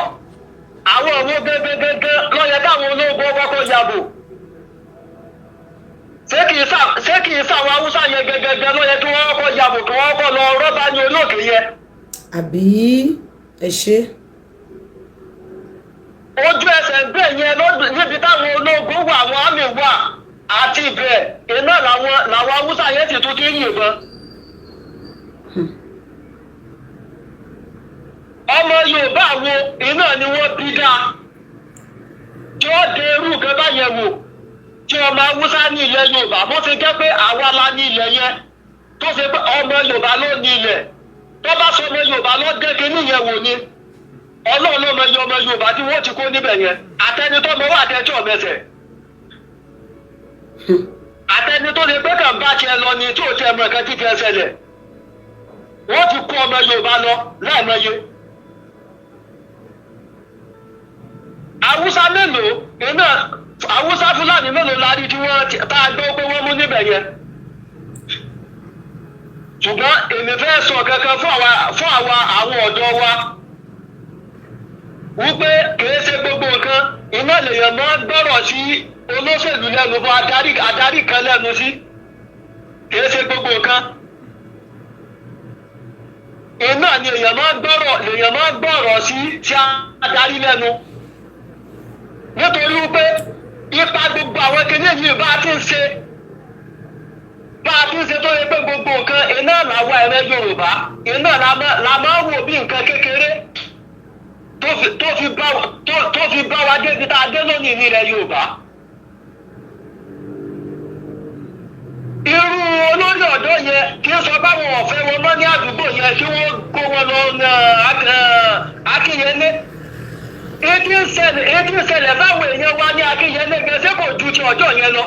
àwọn òwò gẹ́gẹ́gẹ́gẹ́ lọ́yẹ káwọn ológun kọ́kọ́ yàgò. Ṣé kìí sàwọn Haúsá yẹn gẹ́gẹ́gẹ́ lọ́yẹ kí wọ́n kọ́ yàgò, kí wọ́n kọ́ lọ rọ́bà ní orí òkè yẹn? Àbí? Ẹ ṣe. Ojú ẹsẹ̀ bẹ́ẹ̀ yẹn níbi táwọn ológun wà, àwọn àmì wà àti ibẹ̀ iná làwọn Haúsá yẹn sì tún ti ń yìnbọn. Ọmọ Yorùbá wo iná ni wọ́n bí dáa tí ó de irú nǹkan báyẹn wò, tí ọmọ Haúsá ní ilẹ̀ Yorùbá, bó ṣe jẹ́ pé àwa la ní ilẹ̀ yẹn, tó ṣe pé ọmọ Yorùbá ló ní ilẹ̀? Tó bá sọ ọmọ Yorùbá ló dé kinní yẹn wò ni, Ọlọ́run ló mọ iye ọmọ Yorùbá tí wọ́n ti kó níbẹ̀ yẹn, àtẹni tó mọ wà, àtẹni ọ̀mẹsẹ̀, àtẹni tó lè pé kàn bá tiẹ̀ lọ ni tí ò tiẹ̀ mọ nǹkan tí tiẹ̀ ṣẹlẹ̀. Wọ́n ti kó ọmọ Yorùbá lọ láìmọye. Haúsá mélòó iná, Haúsá Fúlàní mélòó la rí tí wọ́n tá a gbọ́ pé wọ́n mú níbẹ̀ yẹn? Ṣùgbọ́n èmi fẹ́ sọ kankan fún àwa àwọn ọ̀dọ́ wa wípé kìí ṣe gbogbo nǹkan iná lèèyàn máa ń gbọ́rọ̀ sí olóṣèlú lẹ́nu, fún adarí kan lẹ́nu sí. Kìí ṣe gbogbo nǹkan iná ni èèyàn máa ń gbọ́rọ̀ sí adarí lẹ́nu, nítorí wípé ipa gbogbo àwọn kinní yìí bá a ti ń ṣe tó yẹ pé gbogbo nǹkan iná làwọn ẹ̀rẹ́ Yorùbá iná la máa ń wò bí nǹkan kékeré tó fi bá wa débi tá a dé lónìí nílẹ̀ Yorùbá. Irú olórí ọ̀dọ́ yẹn kí n sọ báwọn ọ̀fẹ́ wọn mọ́ ní àdúgbò yẹn, kí wọ́n kó wọn lọ Akínyẹlé. Ètí ń ṣẹlẹ̀ báwọn èèyàn wa ní Akínyẹlé gan, ṣé kò ju ti ọjọ́ yẹn lọ?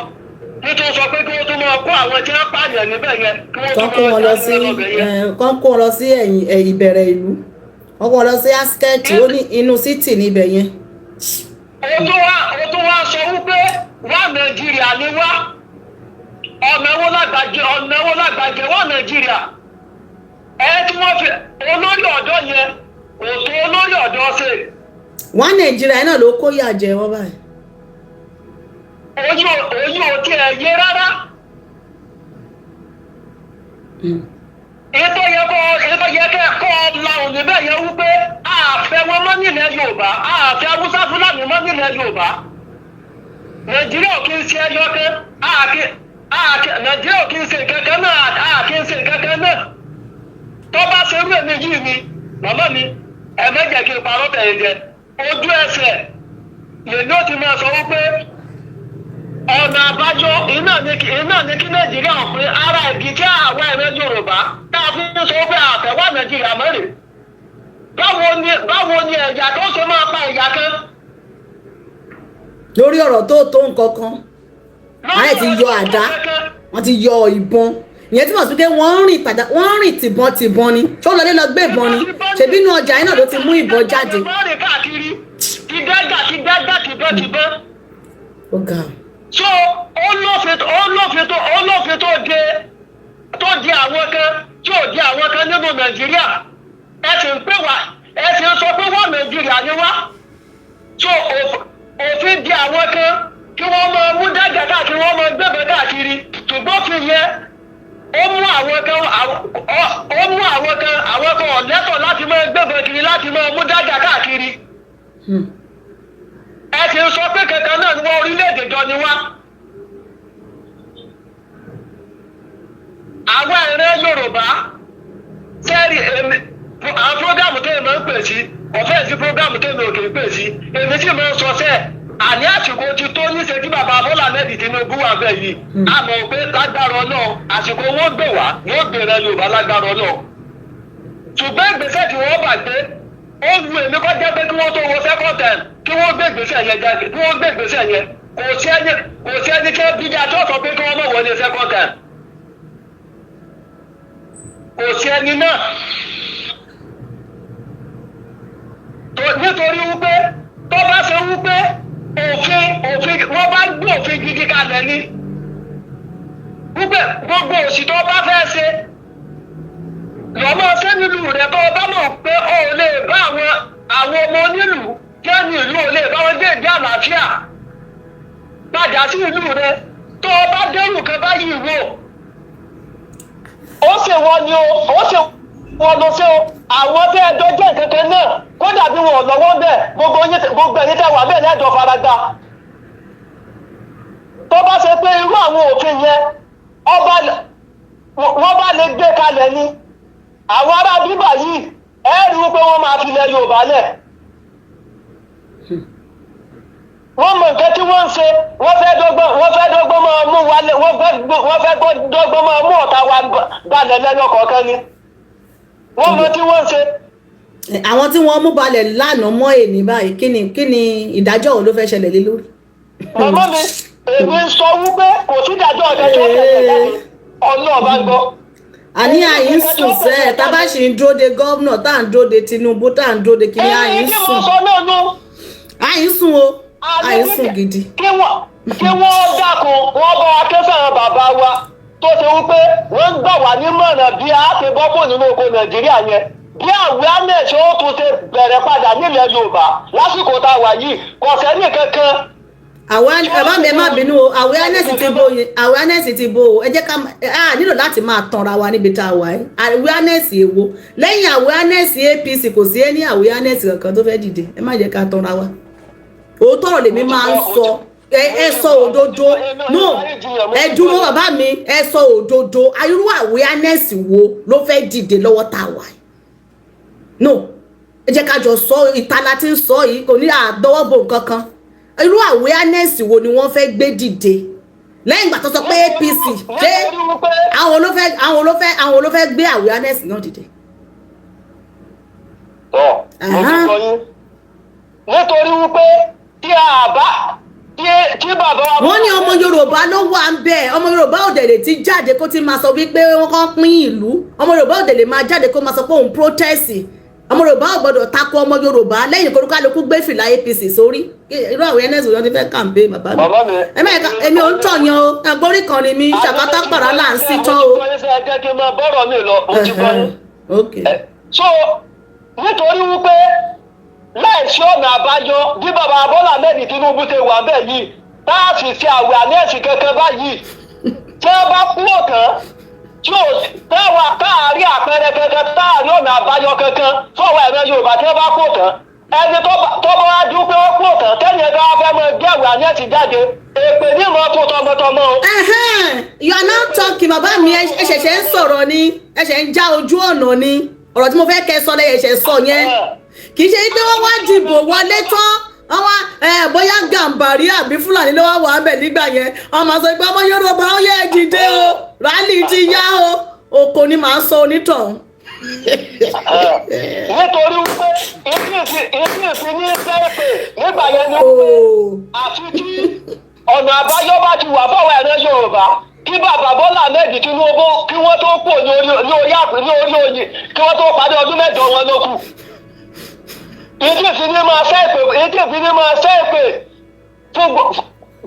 Nítorí sọ pé kí wọ́n tún máa kó àwọn tí wọ́n pààyàn níbẹ̀ yẹn, kí wọ́n kán tún kó máa wọn lọ dá sí wọn lọ́bẹ̀ yẹn. Kán kó wọn lọ sí ẹ̀yìn ìbẹ̀rẹ̀ ìlú, wọ́n kó wọn lọ sí outskirt, ó ní inú city níbẹ̀ yẹn. Ó tún wá sọ wípé wá Nàìjíríà ni wá. Ọ̀nà wo lágbàjẹ wá Nàìjíríà? Ẹ tí wọ́n fi olórí ọ̀dọ́ yẹn kò tó olórí ọ̀dọ́ ṣe. Wọ́n Nàìjíríà náà ló kó yà jẹ wọ́n báyìí. Oyún ò tiẹ̀ yé rárá. Ètò yẹ kẹ́ kọ́ lahùn níbẹ̀ yẹn wípé àfẹ́ wọn mọ́ nílẹ̀ Yorùbá, àfẹ́ Haúsá Fúlàní mọ́ nílẹ̀ Yorùbá. Nàìjíríà ò kí ń ṣe ẹyọ kan, àkí àkí Nàìjíríà ò kí ń ṣe kankan náà, àkí ń ṣe kankan náà. Tó bá ṣe irú èmi yìí ni, màmá mi, ẹ má jẹ́ kí n parọ́ tẹ̀yìn jẹ. Ojú ẹsẹ̀ lèmi ó ti máa sọ wípé ọ̀nà àbájọ iná ní kí Nàìjíríà ò pé ara ìdí tí àwa ẹ̀rẹ́ Yorùbá tá a fi ń sọ pé àfẹ́wà Nàìjíríà mọ́rẹ̀. Báwo ni ẹ̀yà tó ṣe máa pa ẹ̀yà kan? Lórí ọ̀rọ̀ tó tó nǹkan kan, wọ́n ti yọ àdá, wọ́n ti yọ ìbọn. Ìyẹn túmọ̀ sí pé wọ́n ń rìn padà, wọ́n ń rìn tìbọn tìbọn ni. Ṣó lọlé lọ gbé ìbọn ni? Ṣèbí inú ọjà yìí náà ló ti mú ìbọn jáde. Ìbọn rìn káàkiri, ti dẹ́gà ti dẹ́gà, tìbọn tìbọn. Ó ga. So ó lófin tó de àwọn kan tí ò de àwọn kan nínú Nàìjíríà. Ẹ sì ń pè wá, ẹ sì ń sọ pé wọ́n Nàìjíríà ni wá. So òfin de àwọn kan kí wọ́n máa mú dẹ́gà káàkiri, wọ́n máa gbébọn káàkiri, ṣùgbọ́n fi yẹn ó mú àwọn kan ọ̀lẹ́tọ̀ láti máa gbébọn kiri, láti máa mú dẹ́gà káàkiri. Ẹ sì ń sọ pé kankan náà ni wọ́n, orílẹ̀-èdè jọ ni wá. Àwọn ẹ̀rẹ́ Yorùbá sẹ́ẹ̀rì èmi, àwọn program tó èmi ń pè sí ọ̀fẹ́ sí, program tó èmi ò kì í pè sí, èmi sì máa ń sọ sẹ́ẹ̀. Àní àsìkò ti tó níṣẹ́ tí bàbá Bọ́lá Ahmed Tinubu wà bẹ́ẹ̀ yìí. A mọ̀ pé lágbára Ọlọ́run, àsìkò wọn gbè wá, wọn gbèrè Yorùbá lágbára Ọlọ́run. Ṣùgbọ́n ìgbésẹ̀ tí wọ́n bá gbé, ó wu èmi kọ́ jẹ́ pé kí wọ́n tó wọ second term, kí wọ́n gbé ìgbésẹ̀ yẹn jáde, kí wọ́n gbé ìgbésẹ̀ yẹn. Kò sí ẹni kí wọ́n bí dáa tó sọ pé kí wọ́n má wọlé second term. Kò sí ẹni náà nítorí wípé tó bá ṣe wípé òfin wọ́n bá gbé òfin gidi kalẹ̀ ni wípé gbogbo òṣì tó bá fẹ́ ṣe lọ́mọ ṣé nílùú rẹ̀, tó bá mọ̀ pé o ò lè bá àwọn ọmọ onílùú kí ẹni ìlú ò lè bá wọn gbé ìgbé àlàáfíà, padà sí ìlú rẹ̀. Tó o bá dẹ́rù kan báyìí wò ó ṣe wọ́n ni o, ó ṣe wọ́n lọ sí o. Àwọn tẹ́ ẹ dọ́jọ́ kankan náà, kódà bí wọn ò lọ́wọ́ bẹ́ẹ̀, gbogbo yín, gbogbo ẹ̀yin tẹ́ wà bẹ́ẹ̀ lẹ́jọ́ faragbá. Tó bá ṣe pé irú àwọn òfin yẹn ọba wọ́n bá lè gbé kalẹ̀ ni, àwọn ará bíbà yìí, ẹ rí i pé wọ́n máa fi ilẹ̀ Yorùbá lẹ̀. Wọ́n mọ nǹkan tí wọ́n ń ṣe. Wọ́n fẹ́ dọ́gbọ́n máa mú wa lẹ̀, wọ́n fẹ́ dọ́gbọ́n máa mú ọ̀tá wa balẹ̀ lẹ́nu kọ̀ọ̀kan ni. Wọ́n mọ tí wọ́n ń ṣe. Àwọn tí wọ́n mú balẹ̀ lánàá mọ́ èní báyìí, kí ni ìdájọ́ wo ló fẹ́ ṣẹlẹ̀ lé lórí? Màmá mi, èmi ń sọ wípé kò sí ìdájọ́ ọ̀kẹ́ tó tẹ̀lé jáde, Ọlọ́ọ̀ bá gbọ́. Àní àyín sùn sẹ́ ẹ̀, tá a bá ṣì ń dúró de gómìnà, tá à ń dúró de Tinubu, tá à ń dúró de kíní, àyín Èyí tí mo sùn. sọ náà nù. Àyín sùn o, àyín sùn gidi. Kí wọ́n dákun, wọ́n bá wa ké sáwọn bàbá wa tó ṣe wípé wọ́n ń gbà wá nímọ̀ràn bí a ti bọ́ kò nínú oko Nàìjíríà yẹn, bí awareness ó tún ṣe bẹ̀rẹ̀ padà nílẹ̀ Yorùbá lásìkò tá a wà yìí. Kò sẹ́ni kankan. Àwa bàbá mi, ẹ má bínú o. Awareness ti bo yẹn, awareness ti bo o. Ẹ jẹ́ ká a nílò láti máa tanra wa níbi tá a wà ẹ́. Awareness èwo? Lẹ́yìn awareness APC, kò sí any awareness kankan tó fẹ́ dìde. Ẹ má jẹ́ ká tanra wa. Òótọ́ ọ̀rọ̀ lèmi máa ń sọ. Ẹ sọ òdodo. No, ẹ dúró, bàbá mi, ẹ sọ òdodo. Irú awareness wo ló fẹ́ dìde lọ́wọ́ tá a wà yìí? No, ẹ jẹ́ ká jọ sọ. Ìta la ti ń sọ yìí, kò ní àdọ́wọ́bò nǹkan kan. Irú awareness wo ni wọ́n fẹ́ gbé dìde lẹ́yìn ìgbà tó sọ pé APC ṣé àwọn ló fẹ́ gbé awareness náà dìde? Tọ́ mo ti sọ yín nítorí wípé tí a bá tí bàbá wa. Wọ́n ní ọmọ Yorùbá ló wà ń bẹ̀. Ọmọ Yorùbá ò dẹ̀ lè ti jáde kó ti máa sọ wípé wọ́n kàn pín ìlú. Ọmọ Yorùbá ò dẹ̀ lè máa jáde kó máa sọ pé òun protest. Ọmọ Yorùbá ò gbọdọ̀ takò ọmọ Yorùbá lẹ́yìn kólúkálukú gbé fìlà APC sórí. Irú awareness wo ni wọ́n ti fẹ́ campaign, bàbá mi? Bàbá mi. Ẹ mẹ́ka, èmi ò ń tọ̀yàn o. Ẹgbórí kan ni mi ṣàkátà pàrà là ń sí tán o. Mo ti gbọ́ yín sẹ́, ẹ jẹ́ kí n máa bọ́rọ̀ mi lọ. Mo ti gbọ́ yín. Ok. So nítorí wípé láìsí ọ̀nà àbáyọ, bí bàbá Bọ́lá Ahmed Tinubu ṣe wà bẹ́ẹ̀ yìí, tá a sì ṣe awareness kankan báyìí, tí wọ́n bá kúrò tán tí ò Táwa káàrí àpẹẹrẹ kankan, táàrí ọ̀nà àbáyọ kankan fọwọ́ ẹ̀rọ Yorùbá tí wọ́n bá kó tán, ẹni tó bá wá dúpẹ́ ó kó tán, tẹ́yìn ẹ̀ka wá fẹ́ mọ gbẹ̀wò àníẹ̀tì jáde, èpè ní mọ́ tó tọmọtọmọ o. Ẹhẹ́n, you are now talking, bàbá mi. Ẹ ṣẹ̀ṣẹ̀ ń sọ̀rọ̀ ni, ẹ ṣẹ̀ ń já ojú ọ̀nà ni. Ọ̀rọ̀ tí mo fẹ́ kẹ́ sọ lẹ́yìn ẹ̀ṣẹ̀ sọ yẹn, kì í ṣe pé wọ́n wá dìbò wọlé tán, wọ́n wá bóyá Gàǹbàrí àbí Fúlàní ló wá wà á bẹ̀ nígbà yẹn, wọ́n máa sọ pé ọmọ Yorùbá, ó yẹ ẹ dìde o, rally ti yá o, oko ni màá sọ onítọ̀hún. Nítorí wípé ibi ìfi ní sẹ́ẹ̀pẹ̀ nígbà yẹn ni wípé àfi tí ọ̀nà àbáyọ bá ti wà fáwọn ẹ̀rọ Yorùbá, kí bàbá Bọ́lá Ahmed Tinubu, kí wọ́n tó kú ní orí àpè ní orí oyè, kí wọ́n tó parí ọdún 8 wọn ló kù. Ìdí ìfi ní máa sẹ́ẹ̀pẹ̀, ìdí ìfi ní máa sẹ́ẹ̀pẹ̀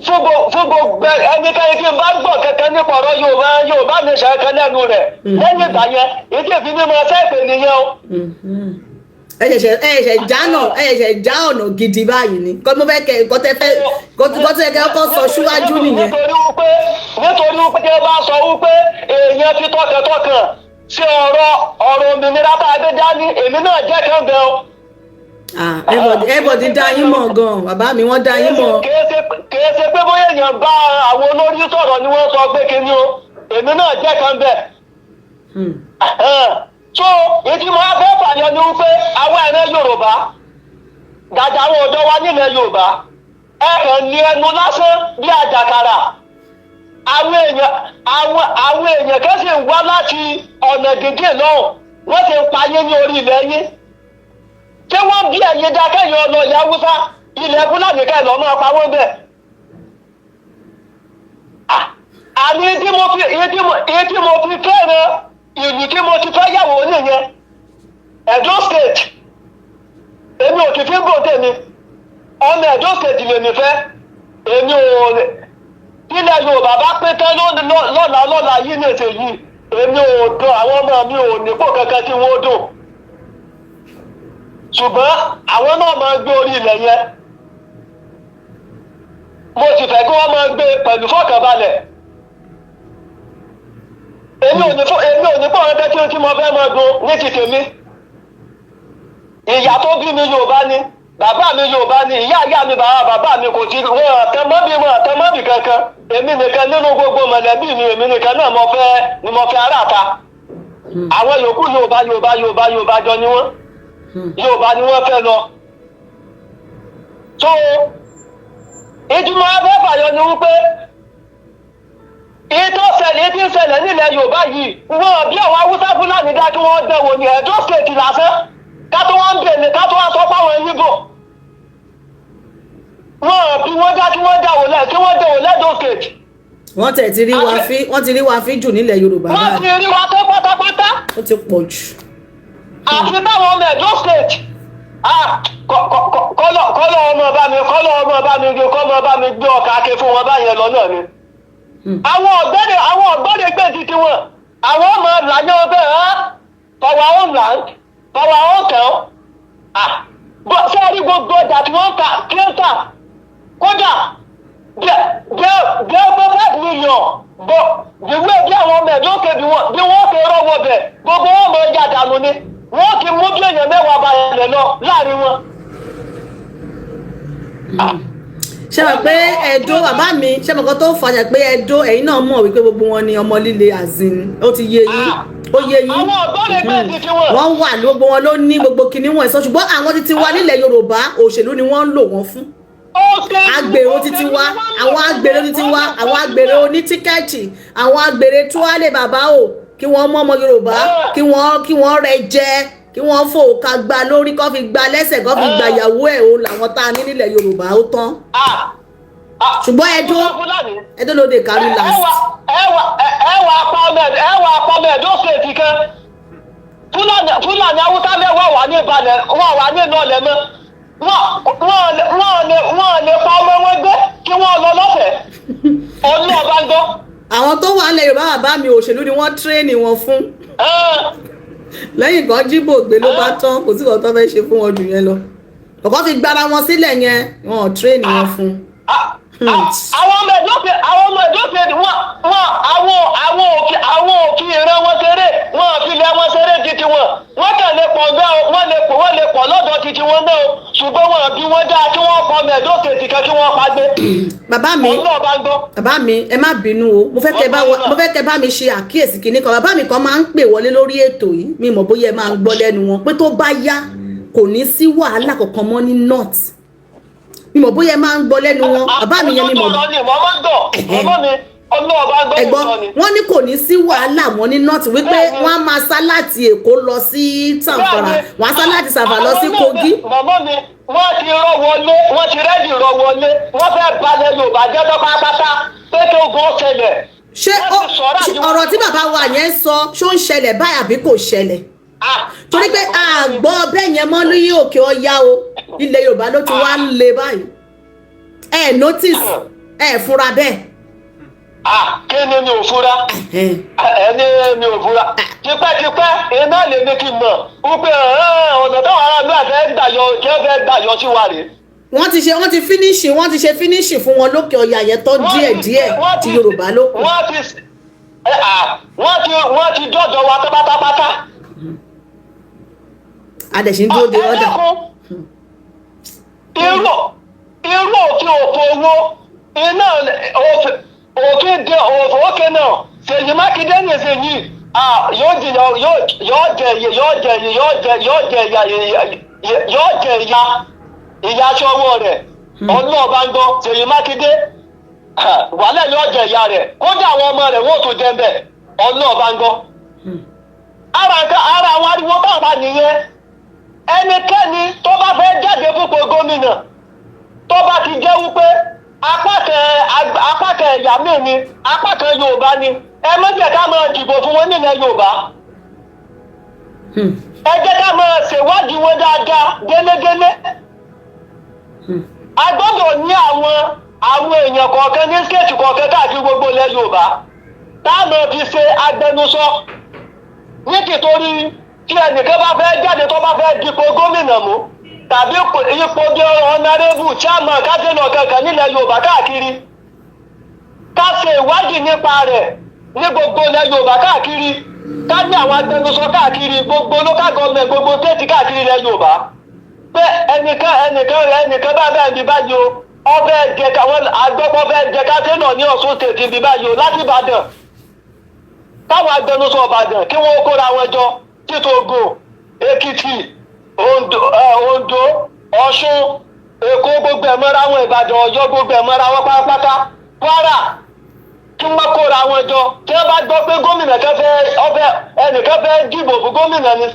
fún gbogbo ẹnikẹ́ni tí n bá gbọ́ kankan nípa ọ̀rọ̀ Yorùbá, Yorùbá nation kan lẹ́nu rẹ̀ lẹ́yìn ìgbà yẹn, ìdí ìfi ní máa sẹ́ẹ̀pẹ̀ nìyẹn o. Ẹ ṣẹ̀ṣẹ̀ já náà, ẹ ṣẹ̀ṣẹ̀ já ọ̀nà gidi báyìí ni kọ́. Mo fẹ́ kẹ́ nǹkan tẹ́ fẹ́ nǹkan tẹ́ kẹ́ kọ́ sọ síwájú nìyẹn. Nítorí wípé tí ẹ bá sọ wípé èèyàn fi tọkàntọkàn ṣe ọ̀rọ̀ òmìnira tá a gbé dání, èmi náà jẹ́ kan bẹ́ẹ̀ o. Ah, everybody dá yín mọ̀ gan, bàbá mi, wọ́n dá yín mọ̀. Kìí ṣe pé bóyá èèyàn bá àwọn olórí sọ̀rọ̀ ni wọ́n sọ pé kíní o, èmi náà jẹ́ kan bẹ́ẹ̀. So ìdí mo á fẹ́ fàyọ ni wípé àwọn ẹ̀rẹ́ Yorùbá dàjà, àwọn ọ̀dọ́ wa nílẹ̀ Yorùbá, ẹ kàn ní ẹnu lásán bí àjàkàrà. Àwọn èèyàn kan sì ń wá láti ọ̀nà gígé náà, wọ́n sì ń payé ní orí ilẹ̀ yín. Ṣé wọ́n bí ẹ̀yin dá kẹ́yìn ọ̀nà ilẹ̀ Haúsá, ilẹ̀ Fúlàní, kẹ́ lọ́ máa pa wọ́n bẹ́ẹ̀? Àní ìdí mo fi fẹ́ràn ìlú tí mo ti fẹ́ yàwó nìyẹn, Edo State. Èmi ò kì í fi ń bò tèmi, ọmọ Edo State lèmi fẹ́. Èmi ò ilẹ̀ Yorùbá bá pín tán lọ́la lọ́la yìí ní èsè yìí, èmi ò dùn, àwọn ọmọ mi ò nípò kankan tí wọ́n dùn, ṣùgbọ́n àwọn náà máa gbé orí ilẹ̀ yẹn. Mo sì fẹ́ kí wọ́n máa gbé pẹ̀lú fọkànbalẹ̀. Èmi ò ní pọ̀ rẹ́pẹ́ tí mo fẹ́ máa dùn ní ti tèmi. Ìyá tó bí mi, Yorùbá ni bàbá mi, Yorùbá ni ìyá ìyá mi, bàbá bàbá mi. Kò sí wọn àtẹmọ́bí, wọn àtẹmọ́bí kankan. Èmi nìkan nínú gbogbo mọ̀lẹ́bí mi, èmi nìkan náà mo fẹ́ ni mo fẹ́ aráàta. Àwọn yòókù, Yorùbá, Yorùbá, Yorùbá, Yorùbá jọ ni wọ́n. Yorùbá ni wọ́n fẹ́ lọ. So ìtumọ̀ afẹ́fàyọ ni wípé ìtọ́ ṣẹlẹ̀ tí ń ṣẹlẹ̀ nílẹ̀ Yorùbá yìí, wọn bí àwọn Haúsá Fúlàní dá kí wọ́n dẹ̀wò ní Ẹ̀dó State lásán, ká tó wọ́n ń bèèrè, ká tó wọ́n sọ fáwọn Yíbò, wọn bí wọ́n dá kí wọ́n dẹ̀wò lẹ́ kí wọ́n dẹ̀wò lẹ́dọ̀ State. Wọ́n tẹ̀ ti rí wa fí, wọ́n ti rí wa fí jù nílẹ̀ Yorùbá Wọ́n ti báyìí. rí wa tó pátápátá. Ó ti pọ̀ jù. Àti táwọn ọmọ Ẹ̀dó State, ah, kọ́lọ́ ọmọ bá mi, kọ́lọ́ ọmọ bá mi gbé, kọ́mọ bá mi gbé ọkà ake fún wọn báyẹn lọ náà ni. Àwọn ọ̀gbẹ́ni gbé ti tiwọn, àwọn ọmọ làyàn bẹ́ẹ̀ á for our own land, for our own town. Ah, bọ́ ṣé ẹ rí gbogbo ọjà tí wọ́n ń ta kí ń tà, kódà jẹ́ jẹ́ jẹ́ bọ́ 5 million bọ́ ìwé bí àwọn ọmọ ẹ̀dọ́ òkè bí wọ́n ṣe rọ́wọ́ bẹ̀, gbogbo wọn mọ̀ ẹja dànù ni. Wọ́n ti mú bí èèyàn 10 balẹ̀ lọ láàrin wọn. Ṣé mọ̀ pé Ẹ̀dó, bàbá mi, ṣé mọ̀ kan tó fàṣẹ pé Ẹ̀dó, ẹ̀yin náà mọ̀ wípé gbogbo wọn ni ọmọ líle azin, ó ti yé yín, ó yé yín. Àwọn ọ̀gbọ́n lè gbé ti tiwọn. Wọ́n wà ní gbogbo wọn ló ní gbogbo kinní wọn sọ, ṣùgbọ́n àwọn títí wa nílẹ̀ Yorùbá, òṣèlú ni wọ́n ń lò wọ́n fún. Agbèrò títí wa, àwọn agbèrò títí wa, àwọn agbèrò oní ticket, àwọn agbèrè túwálé bàbá o, kí wọ́n mú ọmọ Yorùbá, kí wọ́n rẹ jẹ, kí wọ́n fò ká gba lórí, kó fi gba lẹ́sẹ̀, kó fi gba ìyàwó ẹ̀ o. Làwọn tá a ní nílẹ̀ Yorùbá, ó tán. Ṣùgbọ́n Ẹdó ló dé carry last. Ẹwà apọmọ Ẹdó State kan, Fúlàní Haúsá 10 wà ní ìbalẹ̀, wọn wà ní ìlọlẹ̀ mọ́, wọ́n lè pa ọmọ wọn gbé kí wọ́n lọ lọ́fẹ̀ẹ́, ọlọ́ọ̀bá ń gbọ́. Àwọn tó wà nílẹ̀ Yorùbá, bàbá mi, òṣèlú ni wọ́n train wọn fún. Lẹ́yìn kan jíbò gbé ló bá tán, kò sí nǹkan tó fẹ́ ṣe fún wọn jù yẹn lọ. Ọ̀kan fi gbára wọn sílẹ̀ yẹn, wọn ò train wọn fún. Àwọn ọmọ ẹ̀dọ́ pé, àwọn ọmọ ẹ̀dọ́ pé wọ́n àwọn òfin ìran wọn ṣeré, wọn àfi ilẹ̀ wọn ṣeré títí wọn. Wọ́n kàn lè pọ̀ bẹ́ẹ̀ o, wọ́n lè pọ̀ lọ́dọ̀ títí wọn náà o, ṣùgbọ́n wọn bí wọ́n dáa kí wọ́n pọ̀ ọmọ ẹ̀dọ́ kejì kan kí wọ́n pa gbé. Bàbá mi. Ọlọ́ọ̀ bá ń gbọ́. Bàbá mi, ẹ má bínú o, mo fẹ́ kẹ́ bá mi ṣe àkíyèsí kinní kan. Bàbá mi kan máa ń pè wọlé lórí ètò yìí, mi mọ̀ bóyá ẹ máa ń gbọ́ lẹ́nu wọn pé tó bá yá, kò ní sí wàhálà kankan mọ́ ní north. Mi mọ̀ bóyá ẹ máa ń gbọ́ lẹ́nu wọn, bàbá mi yẹn, mi mọ̀. Ọlọ́ọ̀ ni wọ́n máa ń gbọ́. Ọmọ mi, ọlọ́ọ̀ bá ń gbọ́. Ẹ̀gbọ́n nìkan ni. Wọ́n ní kò ní sí wàhálà mọ́ ní north, wípé wọ́n á máa sá láti Èkó lọ sí Zamfara, wọ́n á sá láti Zamfara lọ sí Àwọn náà Kogi. Màmá mi, wọ́n ti rọ́ wọlé, wọ́n ti ready rọ́ wọlé, wọ́n fẹ́ balẹ̀ Yorùbá jẹ́ tó pátápátá pé kí ogun ó ṣẹlẹ̀. Ṣé Wọ́n ti sọ̀rọ̀ ṣé àti ọ̀rọ̀ tí bàbá wa yẹn sọ, ṣó ń ṣẹlẹ̀ báyìí àbí kò ṣẹlẹ̀? Torí pé a gbọ́ bẹ́ẹ̀ yẹn mọ́ ní òkè ọya o, ilẹ̀ Yorùbá ló ti wá ń le báyìí. Ẹ notice, ẹ fura bẹ́ẹ̀? Ah, kí ni mi ò fura? Ẹni mi ò fura tipẹ́tipẹ́, iná lè ní kí n mọ̀ wípé ọ̀nà táwọn aráàlú àfẹ́ gbà yọ, tí wọ́n fẹ́ gbà yọ sí wa rèé. Wọ́n ti ṣe finish fún wọn lókè ọya yẹn tán díẹ̀ díẹ̀, ti Yorùbá ló kù. Wọ́n ti dọ́dọ̀ wa pátápátá. A dẹ̀ ṣì ń dúró de Ẹ ọ̀dà. dákun, irú òfin òfin owó iná òfin de òfin òkè náà, Ṣèyí Mákindé ní ìsinyìí yóò jìyà, yóò jẹ yóò jẹ yóò jẹ yóò jẹ ìyà, yóò jẹ ìyà aṣọ ọwọ́ rẹ̀. Ọlọ́ọ̀ bá ń gbọ́, Ṣèyí Mákindé wàhálà, yóò jẹ ìyà rẹ̀, kódà àwọn ọmọ rẹ̀ wọ́n tún jẹ́ ń bẹ̀. Ọlọ́ọ̀ bá ń gbọ́. Ara nǹkan, ara àwọn ariwo bá wà nìyẹn. Ẹnikẹ́ni tó bá fẹ́ jáde fúnpọ̀ gómìnà, tó bá ti jẹ́ wípé apá kan ẹ̀yà míì ni, apá kan Yorùbá ni, ẹ má jẹ́ ká máa dìbò fún wọn nílẹ̀ Yorùbá. Ẹ jẹ́ ká máa ṣèwádìí wọn dáadáa délédélé. A gbọ́dọ̀ ní àwọn èèyàn kọ̀ọ̀kan ní state kọ̀ọ̀kan káàkiri gbogbo ilẹ̀ Yorùbá tá a máa fi ṣe agbẹnusọ ní tìtorí tí ẹnìkan bá fẹ́ jáde, tó bá fẹ́ dipò gómìnà mú tàbí ipò bí honourable, chairman, councillor kankan nílẹ̀ Yorùbá káàkiri, ká ṣe ìwádìí nípa rẹ̀ ní gbogbo ilẹ̀ Yorùbá káàkiri, ká ní àwọn agbẹnusọ káàkiri gbogbo local government, gbogbo state káàkiri ilẹ̀ Yorùbá, pé ẹnìkan bá bẹ́ẹ̀ bí báyìí o, ọbẹ̀ jẹ káwọn agbọ́pọ̀ fẹ́ jẹ councillor ní Ọ̀ṣun State bí báyìí o láti Ìbàdàn, káwọn agbẹnusọ Ìbàdàn kí wọ́n kóra wọn jọ, títí Ògùn, Èkìtì, Oǹdó, Oǹdó, Ọ̀ṣun, Èkó, gbogbo ẹ̀ mọ́ra wọn, Ìbàdàn, Ọ̀yọ́, gbogbo ẹ̀ mọ́ra wọn pátápátá, Kwara, kí wọ́n kóra wọn jọ. Tí wọ́n bá gbọ́ pé gómìnà kan fẹ́ ọfẹ́, ẹnìkan fẹ́ dìbò fún gómìnà ní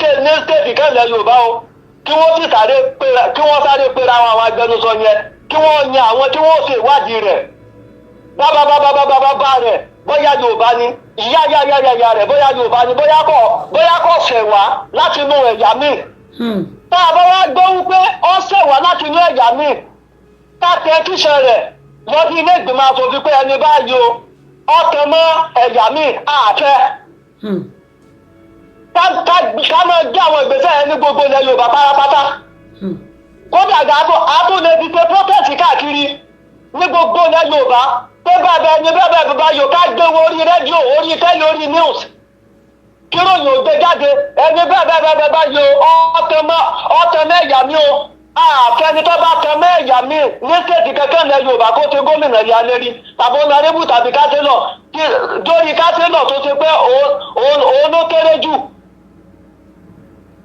state kan lẹ̀ Yorùbá o, kí wọ́n sáré pera àwọn agbẹnusọ yẹn, kí wọ́n yan àwọn tí wọ́n ṣe ìwádìí rẹ̀ bábábábábábá rẹ̀, bóyá Yorùbá ni, ìyá yá yá yá yá rẹ̀, bóyá Yorùbá ni, bóyá kò ṣẹ̀ wá láti inú ẹ̀yà míì. Tá a bá wá gbọ́ wípé ó ṣẹ̀ wá láti inú ẹ̀yà míì, ká tẹ kíṣẹ́ rẹ̀ lọ sí ilé ìgbìmọ̀ asòfin pé ẹni báyìí o, ọkàn mọ́ ẹ̀yà míì, àfẹ́. Ká máa gbé àwọn ìgbésẹ̀ yẹn ní gbogbo ilẹ̀ Yorùbá pátápátá. Kódà a tún lè fi ṣe protest káàkiri ní gbogbo ilẹ̀ Yorùbá pé bàbá ẹni bẹ́ẹ̀ bẹ́ẹ̀ bàbá yòó, ká gbé wọn orí rédíò, orí tẹ́lẹ̀, orí news, kí ròyìn ò gbé jáde, ẹni bẹ́ẹ̀ bẹ́ẹ̀ bẹ́ẹ̀ bá yòó, ọ̀tẹ̀ mẹ́yà mi o, àfẹni tó bá tẹ mẹ́yà mi ní state kankan ilẹ̀ Yorùbá kó ṣe gómìnà yà lérí tàbí honourable tàbí councillor, dórí councillor tó ṣe pé òun ló kéré jù,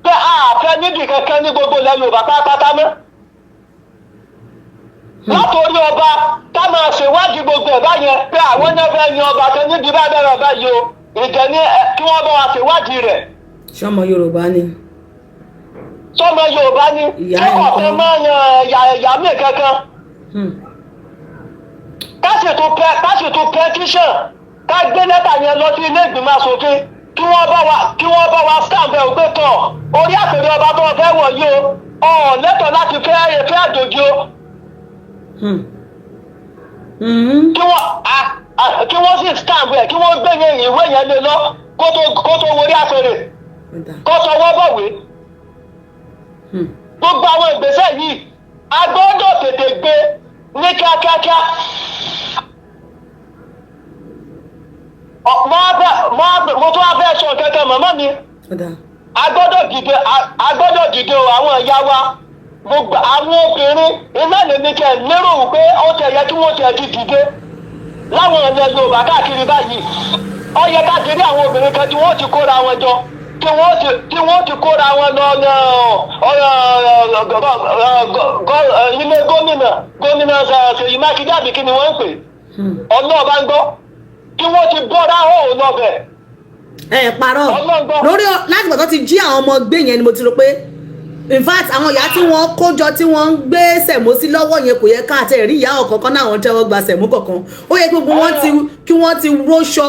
pé àfẹ níbi kankan ní gbogbo ilẹ̀ Yorùbá pátápátá mọ́. Látòrí ọba, ká máa ṣèwádìí gbogbo ẹ̀ báyẹn pé àwọn náà fẹ́ yan ọba kan níbi bá bẹ̀rẹ̀ báyìí o, ìjẹ́ ní kí wọ́n bá wa ṣèwádìí rẹ̀. Ṣọmọ Yorùbá ni? Sọmọ Yorùbá ni? Ìyá Ṣé kò ẹ̀ fẹ́ ńkọ́? máa yan ẹ̀yà míì kankan? Ká sì tún petition, ká gbé lẹ́tà yẹn lọ sí ilé ìgbìmọ̀ asòfin, kí wọ́n bá wa stamp ẹ̀ pé tọ̀ orí àpèrè ọba tó fẹ́ wọ̀ yìí o, ọ̀ lẹ́tọ̀ọ́ láti fẹ́ àjòjì o. Kí wọ́n sì stamp ẹ̀, kí wọ́n gbé yẹn ìwé yẹn lé lọ kó tó wọlé àpèrè, kó tọwọ́ bọ̀wé. Gbogbo àwọn ìgbésẹ̀ yìí, a gbọ́dọ̀ tètè gbé. Ní kíákíákíá. Mo tún wá fẹ́ sọ kankan, màmá mi. A gbọ́dọ̀ dìde, a gbọ́dọ̀ dìde o. Àwọn ìyá wa, gbogbo àwọn obìnrin iná lèmi kẹ lérò wípé ó tẹ̀ yẹ kí wọ́n tẹ̀ ti dìde láwọn ilẹ̀ Yorùbá káàkiri báyìí. Ó yẹ ká ti rí àwọn obìnrin kan tí wọ́n ti kóra wọn jọ, tí wọ́n ti kóra wọn lọ ilé gómìnà Ṣèyí Mákindé, àbí kí ni wọ́n ń pè? Ọlọ́ọ̀bá ń gbọ́ kí wọ́n ti bọ́ra hóò lọ́bẹ̀. Ẹ parọ́ lórí láti gbà tó ti jí àwọn ọmọ gbé yẹn ni mo ti rò pé, in fact, àwọn ìyá tí wọ́n kójọ tí wọ́n ń gbé sẹ̀mó sí lọ́wọ́ yẹn, kò yẹ ká àtẹ rí ìyá ọ̀kọ̀ọ̀kan náà wọ́n tẹ́wọ́ gba sẹ̀mó kọ̀ọ̀kan. Ó yẹ kí gbogbo wọn ti kí wọ́n ti róṣọ,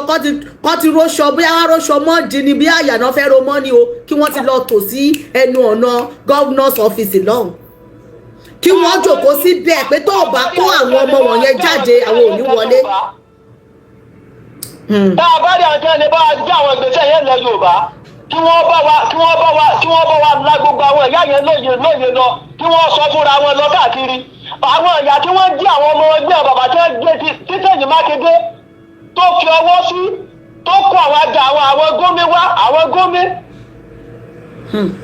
kọ́ ti róṣọ, bóyá wọ́n róṣọ mọ́ọ̀dì ni, bí àyà náà fẹ́ ro mọ́ ni o, kí wọ́n ti lọ tò sí ẹnu ọ̀nà governor's office lọ́hùn, kí wọ́n jòkó síbẹ̀ pé tó o bá kó àwọn ọmọ wọ̀nyẹn jáde, àwọn ò ní wọlé. Tá a bá rí àwọn tí wọ́n lè bá wa gbé àwọn ìgbésẹ̀ yẹn lẹ Yorùbá, kí wọ́n bá wa la gbogbo àwọn ìyá yẹn lóye lóye lọ, kí wọ́n sọ fúnra wọn lọ káàkiri. Àwọn ìyá tí wọ́n jí àwọn ọmọ wọn gbé, àwọn bàbá tí wọ́n gbé, tí Ṣèyí Mákindé tó fi ọwọ́ sí, tó kó àwọn àjà àwọn gómi wá, àwọn gómi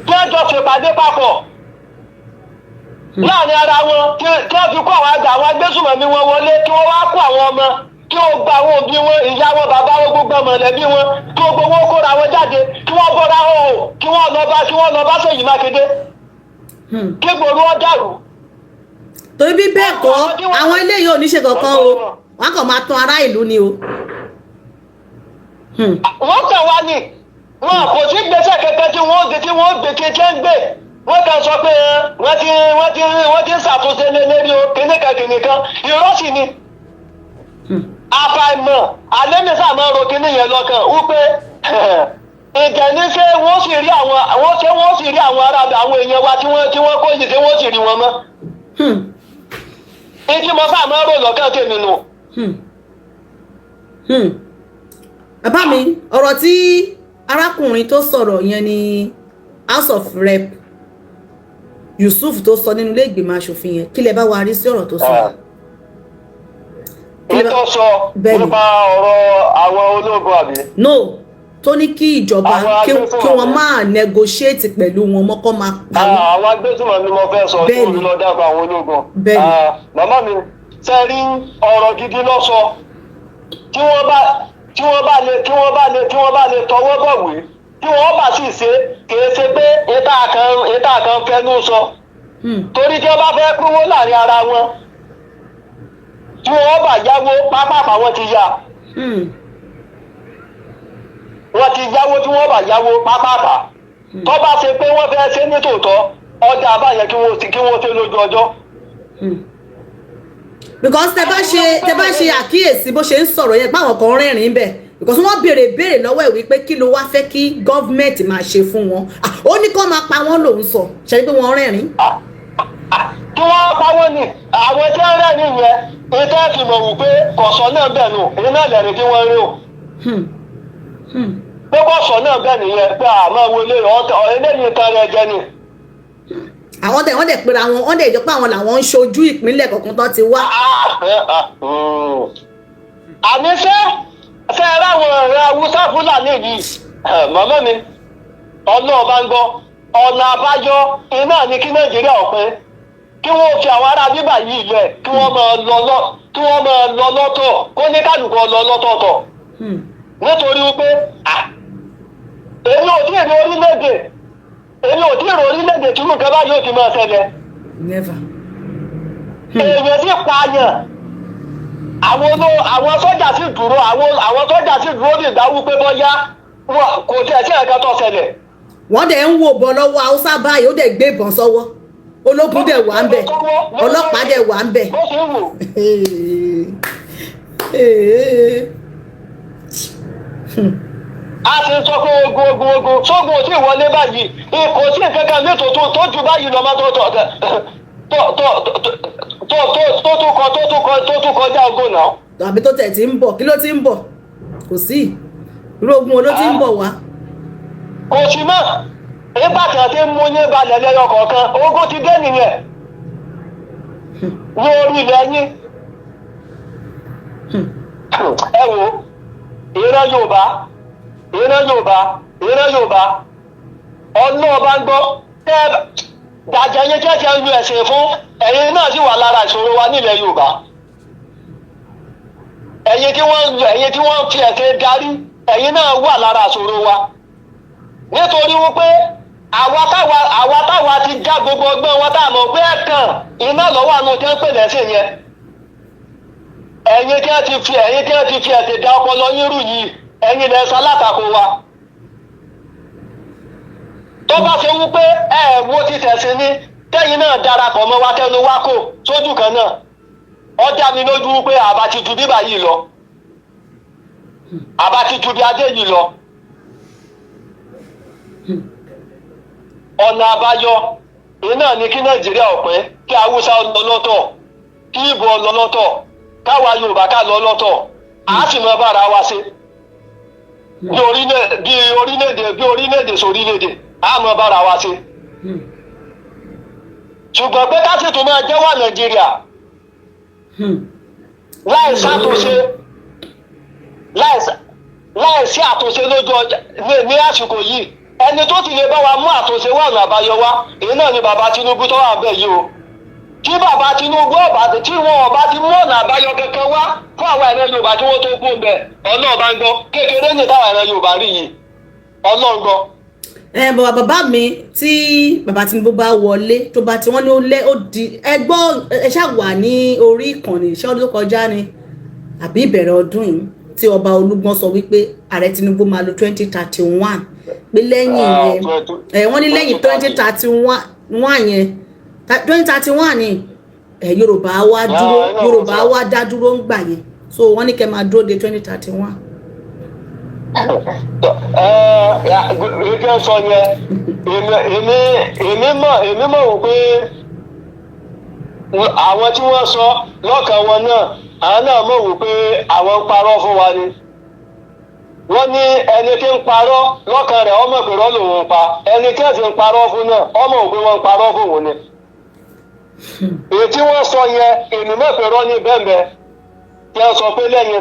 tí wọ́n jọ ṣèpàdé papọ̀ láàrin ara wọn, tí wọ́n fi kó àwọn àjà àwọn agbésùmọ̀mí wọn wọlé, kí wọ́n wá kó àwọn ọmọ, kí wọ́n gba àwọn òbí wọn, ìyá wọn, bàbá wọn, gbogbo mọ̀lẹ́bí wọn, kí gbogbo wọn kóra wọn jáde, kí wọ́n bọ́ra hàn, kí wọ́n lọ bá Ṣèyí Mákindé, kí gbòòrò wọn dàrú. Torí bí bẹ́ẹ̀ kọ́, àwọn eléyìí ò ní ṣe kankan o, wọ́n kàn máa tán ará ìlú ni o. Wọ́n kàn wá ní wọn kò sí gbèsè kankan tí wọ́n gbé kí tí ń gbé. Wọ́n kàn sọ pé wọ́n ti ń ṣàtúnṣe lé lérí o, kìnìkan kìnìkan, irọ́ sì ni. Àfàìmọ̀ àlẹ́mísà máa ń ro kinní yẹn lọ́kàn wípé ìjẹ́ni ṣé wọ́n sì rí àwọn wọ́n ṣé wọ́n sì rí àwọn aráàlú, àwọn èèyàn wa tí wọ́n kó yìí, ṣé wọ́n sì rí wọn mọ́? Ìdí mo sáà máa ń rò lọ́kàn tèmi nù. Bàbá mi, ọ̀rọ̀ tí arákùnrin tó sọ̀rọ̀ yẹn ní House of Rep, Yusuf, tó sọ nínú ilé ìgbìmọ̀ asòfin yẹn, kí lẹ bá wa rí sí ọ̀rọ̀ tó sọ? Ní tó sọ nípa ọ̀rọ̀ àwọn ológun, àbí? No, tó ní kí ìjọba Àwọn kí agbésùnmọ̀mí. wọ́n máa negotiate pẹ̀lú wọn mọ́kọ́ máa pa wọ́n. Àwọn agbésùnmọ̀mí mo fẹ́ sọ, tó fi lọ dábàá àwọn ológun. Bẹ́ẹ̀ni. Ah, màmá mi, ṣe rí ọ̀rọ̀ gidi ló sọ. Tí wọ́n bá lè tọwọ́ bọ̀wé, tí wọ́n bá sì ṣe, kìí ṣe pé ìta kan fẹnu sọ. Torí tí wọ́n bá fẹ́ pínwó láàrin ara wọn, tí wọ́n bá yáwó pápápá, wọ́n ti yá. Wọ́n ti yáwó. Tí wọ́n bá yáwó pápápá, tó bá ṣe pé wọ́n fẹ́ ṣe ní tòótọ́, ọjà àbáyẹ kí wọ́n ṣe lójú ọjọ́. Because tẹ bá ṣe àkíyèsí bó ṣe ń sọ̀rọ̀ yẹn, páwọn kan rẹ́rìn-ín bẹ̀, because wọ́n béèrè béèrè lọ́wọ́ ẹ̀ wípé kí ló wá fẹ́ kí gọ́ọ̀mẹ̀ntì máa ṣe fún wọn. Ah, ó ní kó máa pa wọ́n lòún sọ ṣe ni pé wọ́n rẹ́rìn-ín. Kí wọ́n pa wọ́n ní àwọn tí wọ́n rẹ̀ nìyẹn, ìtẹ́ fi mọ̀ wù pé kọ̀sọ̀ náà bẹ̀ nù, iná lẹ́rìí tí wọ́n rí o. Pé kọ̀sọ̀ náà bẹ̀ nìyẹn, pé àmọ́ wọlé ọ̀tọ̀ eléyìí kan rẹ̀ jẹ ni. Àwọn tẹ wọ́n dẹ̀ pera wọn, wọ́n dẹ̀ jọ pé àwọn làwọn ń ṣojú ìpínlẹ̀ kọ̀ọ̀kan tó ti wá. Àní ṣé ẹ ráwọn ọ̀rẹ́ Haúsá Fúlàní yìí, màmá mi, ọlọ́ọ̀ bá ń gbọ́, ọ̀nà àbáyọ iná ní kí Nàìjíríà ọ̀pẹ, kí wọ́n fi àwọn ará bíbà yìí lẹ̀, kí wọ́n máa lọ lọ́tọ̀, kó ní kálukú lọ lọ́tọ̀ọ̀tọ̀, nítorí wípé èmi ò tí ì rí orílẹ̀-èdè tí nǹkan báyìí ò ti máa ṣẹlẹ̀. Never. Èèyàn sì pààyàn, àwọn sọ́jà sì dúró ní ìdáwó pé bọ́yá kò tiẹ̀ sí ẹ̀ka tó ṣẹlẹ̀. Wọ́n dẹ̀ ń wò bọ̀ lọ́wọ́ Haúsá báyìí, ó dẹ̀ gbé ìbọn sọ́wọ́, ológun dẹ̀ wà ń bẹ̀, ọlọ́pàá dẹ̀ wà ń bẹ̀. Bó ṣe ń wò. A ti sọ pé ogun, ogun, ogun, sógun ò tí ì wọlé báyìí, kò sí nǹkan kan ní tòótọ́ tó ju báyìí lọ mọ́, tó tó tó tó tó tó tó kọ tó tó kọ tó tó kọjá ogun náà. Tàbí tó tẹ̀ tí ń bọ̀, kí ló ti ń bọ̀? Kò sí irú ogun wo ló ti ń bọ̀ wá. Kò sí mọ́. Nígbà tí wọ́n ti ń mú yín balẹ̀ lẹ́yọ kọ̀ọ̀kan, ogun ti dé nìyẹn. Ní orí ilẹ̀ yín. Ẹ wo ìran Yorùbá, ìran Yorùbá, ìran Yorùbá, ọlọ́ọ̀bá ń gbọ́ tẹ́ dàjẹ́ yín kẹ́kẹ́ ń lu ẹ̀sìn fún ẹ̀yin náà sì wà lára ìṣòro wa nílẹ̀ Yorùbá. Ẹ̀yin tí wọ́n ń lu, ẹ̀yin tí wọ́n ń fi ẹ̀sìn darí, ẹ̀yin náà wà lára ìṣòro wa, nítorí wípé àwa táwa ti já gbogbo ọgbọ́n wọn tá a mọ̀ pé ẹ̀tàn iná lọ́wọ́ àwọn tí wọ́n ń pè lẹ́sìn yẹn. Ẹ̀yin tí wọ́n ti fi ẹ̀sìn da ọpọlọ yín rú yìí, ẹ̀yin lẹ sọ alátakò wa. Tó bá ṣe wípé ẹ wo ti tẹ̀sìn ni tẹ́yin náà darapọ̀ mọ́ wa, tẹnu wa kò sójú kan náà, ó dá mi lójú wípé àbá ti ju bíbà yìí lọ, àbá ti ju bí adé yìí lọ. Ọ̀nà àbáyọ iná ni kí Nàìjíríà ó pín, kí Haúsá lọ lọ́tọ̀, kí Ìgbò lọ lọ́tọ̀, káwa Yorùbá ká lọ lọ́tọ̀, àá sì mọ bára wa ṣe bí orílẹ̀-èdè sórílẹ̀-èdè, á mọ bára wa ṣe. Ṣùgbọ́n pé ká sì tún máa jẹ́ wà Nàìjíríà láì ṣàtúnṣe, láì sí àtúnṣe lójú ọjà ní àsìkò yìí, ẹni tó ti lè bá wa mú àtúnṣe wà, ọ̀nà àbáyọ wá, èyí náà ni bàbá Tinubu tó wà bẹ́ẹ̀ yìí o. Tí bàbá Tinubu ọba tí wọn ọba ti mú ọ̀nà àbáyọ kankan wá fún àwọn ẹ̀rọ Yorùbá tí wọ́n tó kú bẹ́ẹ̀, ọlọ́ọ̀ bá ń gbọ́, kékeré ní táwọn ẹ̀rọ Yorùbá rí yìí, ọlọ́ọ̀ ń gbọ́. Ẹ bàbá mi, tí bàbá Tinubu bá wọlé, tó bá tí wọ́n ní ó lé ó di ẹ gbọ́, ẹ ṣáà wà ní orí ìkànnì iṣẹ́ ọdún tó kọjá ni àbí ìbẹ̀rẹ̀ ọdún yìí tí ọba Olúgbọ́n sọ wípé ààrẹ Tinubu máa lo 2031, pé lẹ́yìn yẹn ẹ wọ́n ní lẹ́yìn 2031 yẹn, 2031 ni ẹ Yorùbá wá dúró, Yorùbá wá dá dúró ń gbà yẹn. So wọ́n ní kẹ́ máa dúró de 2031. Ẹ ẹ sọ yẹn, èmi mọ̀ wò pé àwọn tí wọ́n sọ lọ́kàn wọn náà, àwọn náà mọ̀ wò pé àwọn ń parọ́ fún wa ni. Wọ́n ní ẹni tí ń parọ́ lọ́kàn rẹ̀ ọmọ pé irọ́ lòun ń pa, ẹni tí wọ́n ti ń parọ́ fún náà ọmọ pé wọ́n ń parọ́ fún òun ni. Èyí tí wọ́n sọ yẹn, èmi mọ̀ pé irọ́ ní bẹ́ẹ̀ tí wọ́n sọ pé lẹ́yìn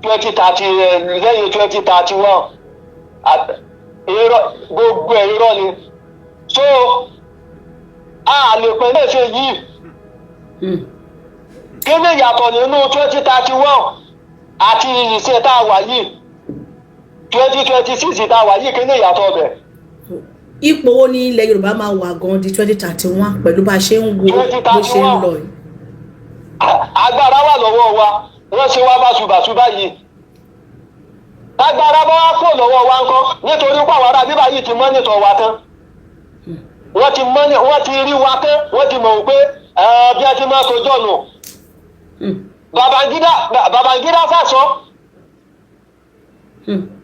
2030, lẹ́yìn 2031, irọ́, gbogbo ẹ̀ irọ́ ni. So a lè pè léṣe yìí. Kí ni ìyàtọ̀ nínú 2031 àti ìṣe tá a wà yìí, 2026 tá a wà yìí? Kí ni ìyàtọ̀ bẹ̀? Ipò wo ni ilẹ̀ Yorùbá máa wà gan di 2031 pẹ̀lú bá a ṣe ń wo bó ṣe ń lọ yìí? Agbára wà lọ́wọ́ wa, wọ́n ṣe wá báṣubàṣu báyìí. Agbára bá wá kó lọ́wọ́ wa ńkọ́? Nítorí pé àwọn ará bíbá yìí ti monitor wa tán, wọ́n ti rí wa tán, wọ́n ti mọ̀ pé bí a ti máa tojọ́ nù. Babangida sàsọ,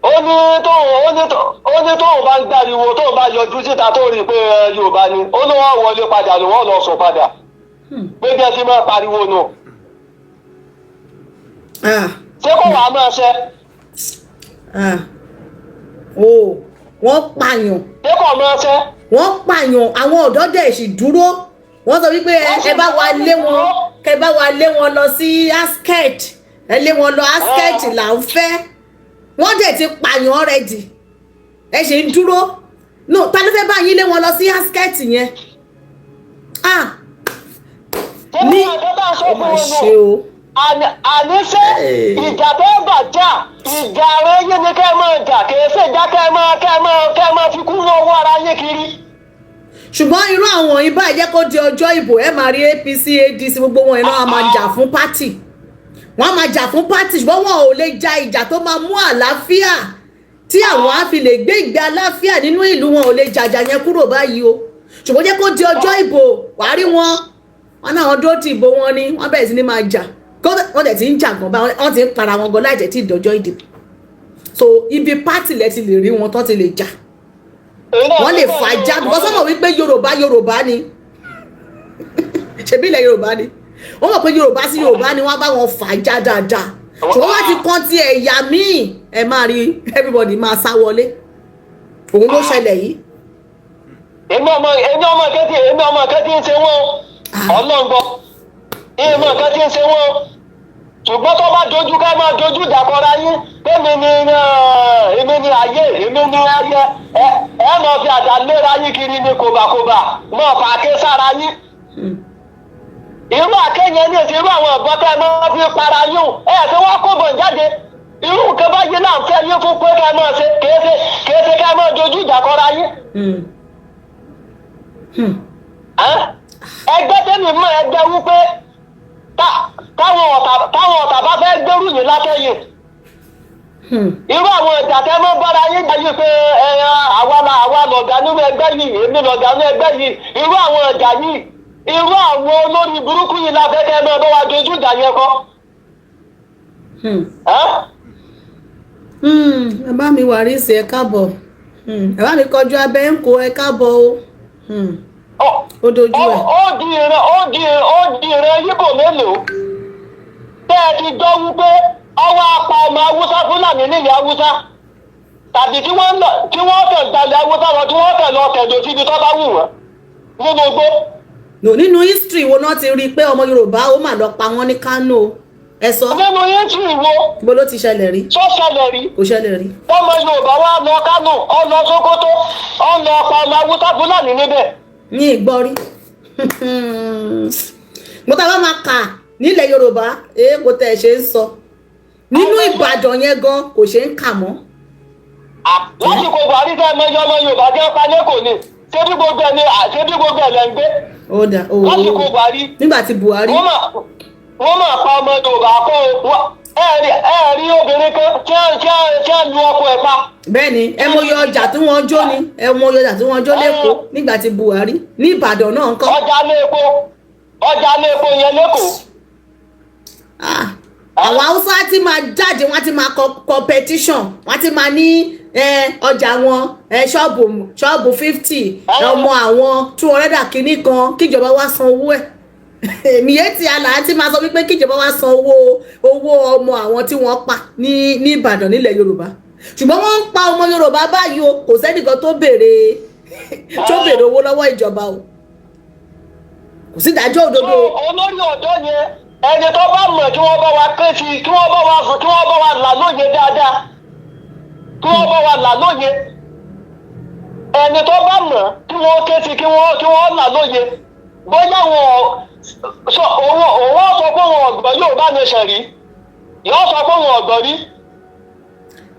ó ní tóun bá ń gbàriwo, tóun bá yọjú síta tó rí i pé Yorùbá ni, ó ní wọ́n wọlé padà ló wọ́n lọ sùn padà, pé bí ẹ ti máa pariwo nù. Ṣé kò wàá máa ṣe? Oh, wọ́n pààyàn. Ṣé kò máa ṣe? Wọ́n pààyàn, àwọn ọ̀dọ́ dẹ̀ sì dúró. Wọ́n sọ wípé ẹ bá wa lé wọn, kẹ bá wa lé wọn lọ sí asket, ẹ lé wọn lọ asket là ń fẹ́. Wọ́n dẹ̀ ti pààyàn already, ẹ ṣe ń dúró. No, ta ló fẹ́ bá yín lé wọn lọ sí asket yẹn? Ah, ní ó mà ṣe o. Àníṣe ìjà tó bà jà, ìjà ara yín ni kẹ́ ẹ máa jà, kì í ṣe ìjà kẹ́ ẹ máa fi kú lọ́wọ́ ara yín kiri. Ṣùgbọ́n irú àwọn yìí báyìí, jẹ́ kó di ọjọ́ ìbò, ẹ máa rí APC, ADC, gbogbo wọn iná máa jà fún party, wọ́n máa jà fún party, ṣùgbọ́n wọn ò lè ja ìjà tó máa mú àlàáfíà tí àwọn á fi lè gbé ìgbé àlàáfíà nínú ìlú. Wọn ò lè jàjà yẹn kúrò báyìí o. Ṣùgbọ́n jẹ́ kó di ọjọ́ ìbò, wàá rí wọn, wọn náà wọ́n dúró ti ìbò wọn ni wọ́n bẹ̀rẹ̀ sí ní máa jà. Wọ́n dẹ̀ ti ń jà gan báwọn, wọ́n ti ń para wọn gan láì jẹ́ tí ìdọ́jọ́ ìdìbò. So ibi party lẹ ti lè rí wọn tán ti lè jà, wọ́n lè fàjà, because wọ́n mọ̀ wípé Yorùbá, Yorùbá ni, ṣebí ilẹ̀ Yorùbá ni. Wọ́n mọ̀ pé Yorùbá sí Yorùbá ni, wọ́n bá wọn fàjà dáadáa. Ṣùgbọ́n wọ́n ti kàn ti ẹ̀yà míì, ẹ máa rí everybody máa sá wọlé. Òun ló ṣẹlẹ̀ yìí. Èmi ọmọ kẹ́tì ń ṣe wọ́n. Ọlọ́ngbọ́n ìmọ̀ nǹkan tí ń ṣe wọ́n, ṣùgbọ́n tó bá dojú ká máa dojú ìjà kọra yín, èmi ni èmi ni ayé, èmi ni ayé, ẹ ẹ máa fi àdá léra yín kiri ní kòbákòbá, máa fà ké sára yín. Irú àkéyẹn ní èsì, irú àwọn ọ̀gbọ́n tẹ́ ẹ máa fi para yín o, ẹ ẹ̀ tí wọ́n kó bọ̀ jáde. Irú nǹkan báyìí náà ń fẹ́ yín fún pé ká máa ṣe kééṣe kééṣe ká máa dojú ìjà kọra yín. Ẹgbẹ́ tẹ́mi mọ̀, ẹgbẹ́ wípé táwọn ọ̀tá bá fẹ́ gbérù yín látẹ̀yìn, irú àwọn ìjà tẹ́ mọ́ bára yín gbà yìí pé àwa la àwa lọ̀gá nínú ẹgbẹ́ yìí, èmi lọ̀gá nínú ẹgbẹ́ yìí, irú àwọn ìjà yìí, irú àwọn olórí burúkú yìí la fẹ́ kẹ́ ẹ máa bá wa dojú ìjà yẹn kọ. Ẹ bá mi wàrísì, ẹ káàbọ̀. Ẹ bá mi kọjú abẹ́ ń kó, ẹ káàbọ̀ o. Ó dojú ẹ̀. Ó di ìran yíbò mélòó tẹ́ ẹ ti gbọ́ wípé ọwọ́ apá ọmọ Haúsá Fúlàní nílẹ̀ Haúsá, tàbí tí wọ́n lọ, tí wọ́n fẹ́ gbalẹ̀ Haúsá lọ, tí wọ́n fẹ́ lọ tẹ̀dọ̀ síbi tó bá wù wọ́n nínú igbó? No, nínú history wo náà ti rí i pé ọmọ Yorùbá ó mà lọ pa wọ́n ní Kánò? Ẹ sọ. Nínú history wo? Ibo ló ti ṣẹlẹ̀ rí? Tó ṣẹlẹ̀ rí? Kò ṣẹlẹ̀ rí. Ọmọ Yorùbá wa lọ Kánò, ó lọ Sókótó, ó lọ pa ọmọ Haúsá Fúlàní níbẹ̀. Ní ìgbọ́ rí. Mo tá a bá máa kà nílẹ̀ Yorùbá, èèkó tẹ̀ ṣe ń sọ nínú Ìbàdàn yẹn gan kò ṣe ń kà mọ́. Lásìkò Buhari, tẹ́ ẹ mọ iye ọmọ Yorùbá tí wọ́n pa lẹ́kọ̀ọ́ ni? Ṣé bí gbogbo ẹ̀ ni, ṣé bí gbogbo ẹ̀ lẹ́ ń gbé? Ó dà ó. Lásìkò Buhari. Nígbà tí Buhari. Wọ́n máa pa ọmọ Yorùbá kó ẹ rí obìnrin kan tí wọ́n lu ọkọ ẹ̀ pa. Bẹ́ẹ̀ ni, ẹ mọ iye ọjà tí wọ́n jó ni, ẹ mọ iye ọjà tí wọ́n jó lẹ́kọ̀ọ́ nígbà tí Buhari, ní Ìbàdàn náà ńkọ́? Ọjà ilé epo yẹn lẹ́kọ̀ọ́. Àwọn Haúsá ti máa jáde, wọ́n ti máa kọ competition, wọ́n ti máa ní ọjà wọn, ṣọ́ọ̀bù 50, ọmọ àwọn 200 àkíní kan, kíjọba wá san owó ẹ̀. Èmi yẹn ti àlà ti máa sọ wípé kíjọba wá san owó ọmọ àwọn tí wọ́n pa ní Ìbàdàn nílẹ̀ Yorùbá, ṣùgbọ́n wọ́n ń pa ọmọ Yorùbá báyìí o, kò sẹ́nìkan tó béèrè owó lọ́wọ́ ìjọba o, kò sí ìdájọ́ òdodo o. Olórí ọ̀dọ́ yẹn, ẹni tó bá mọ̀, kí wọ́n bá wa pé sí, kí wọ́n bá wa là lóye dáadáa, kí wọ́n bá wa là lóye. Ẹni tó bá mọ̀, kí wọ́n ké sí, kí wọ́n là lóye. Bóyá wọn sọ òun sọ pé òun ọ̀gbọ́n Yorùbá nation rí, yóò sọ pé òun ọ̀gbọ́n rí.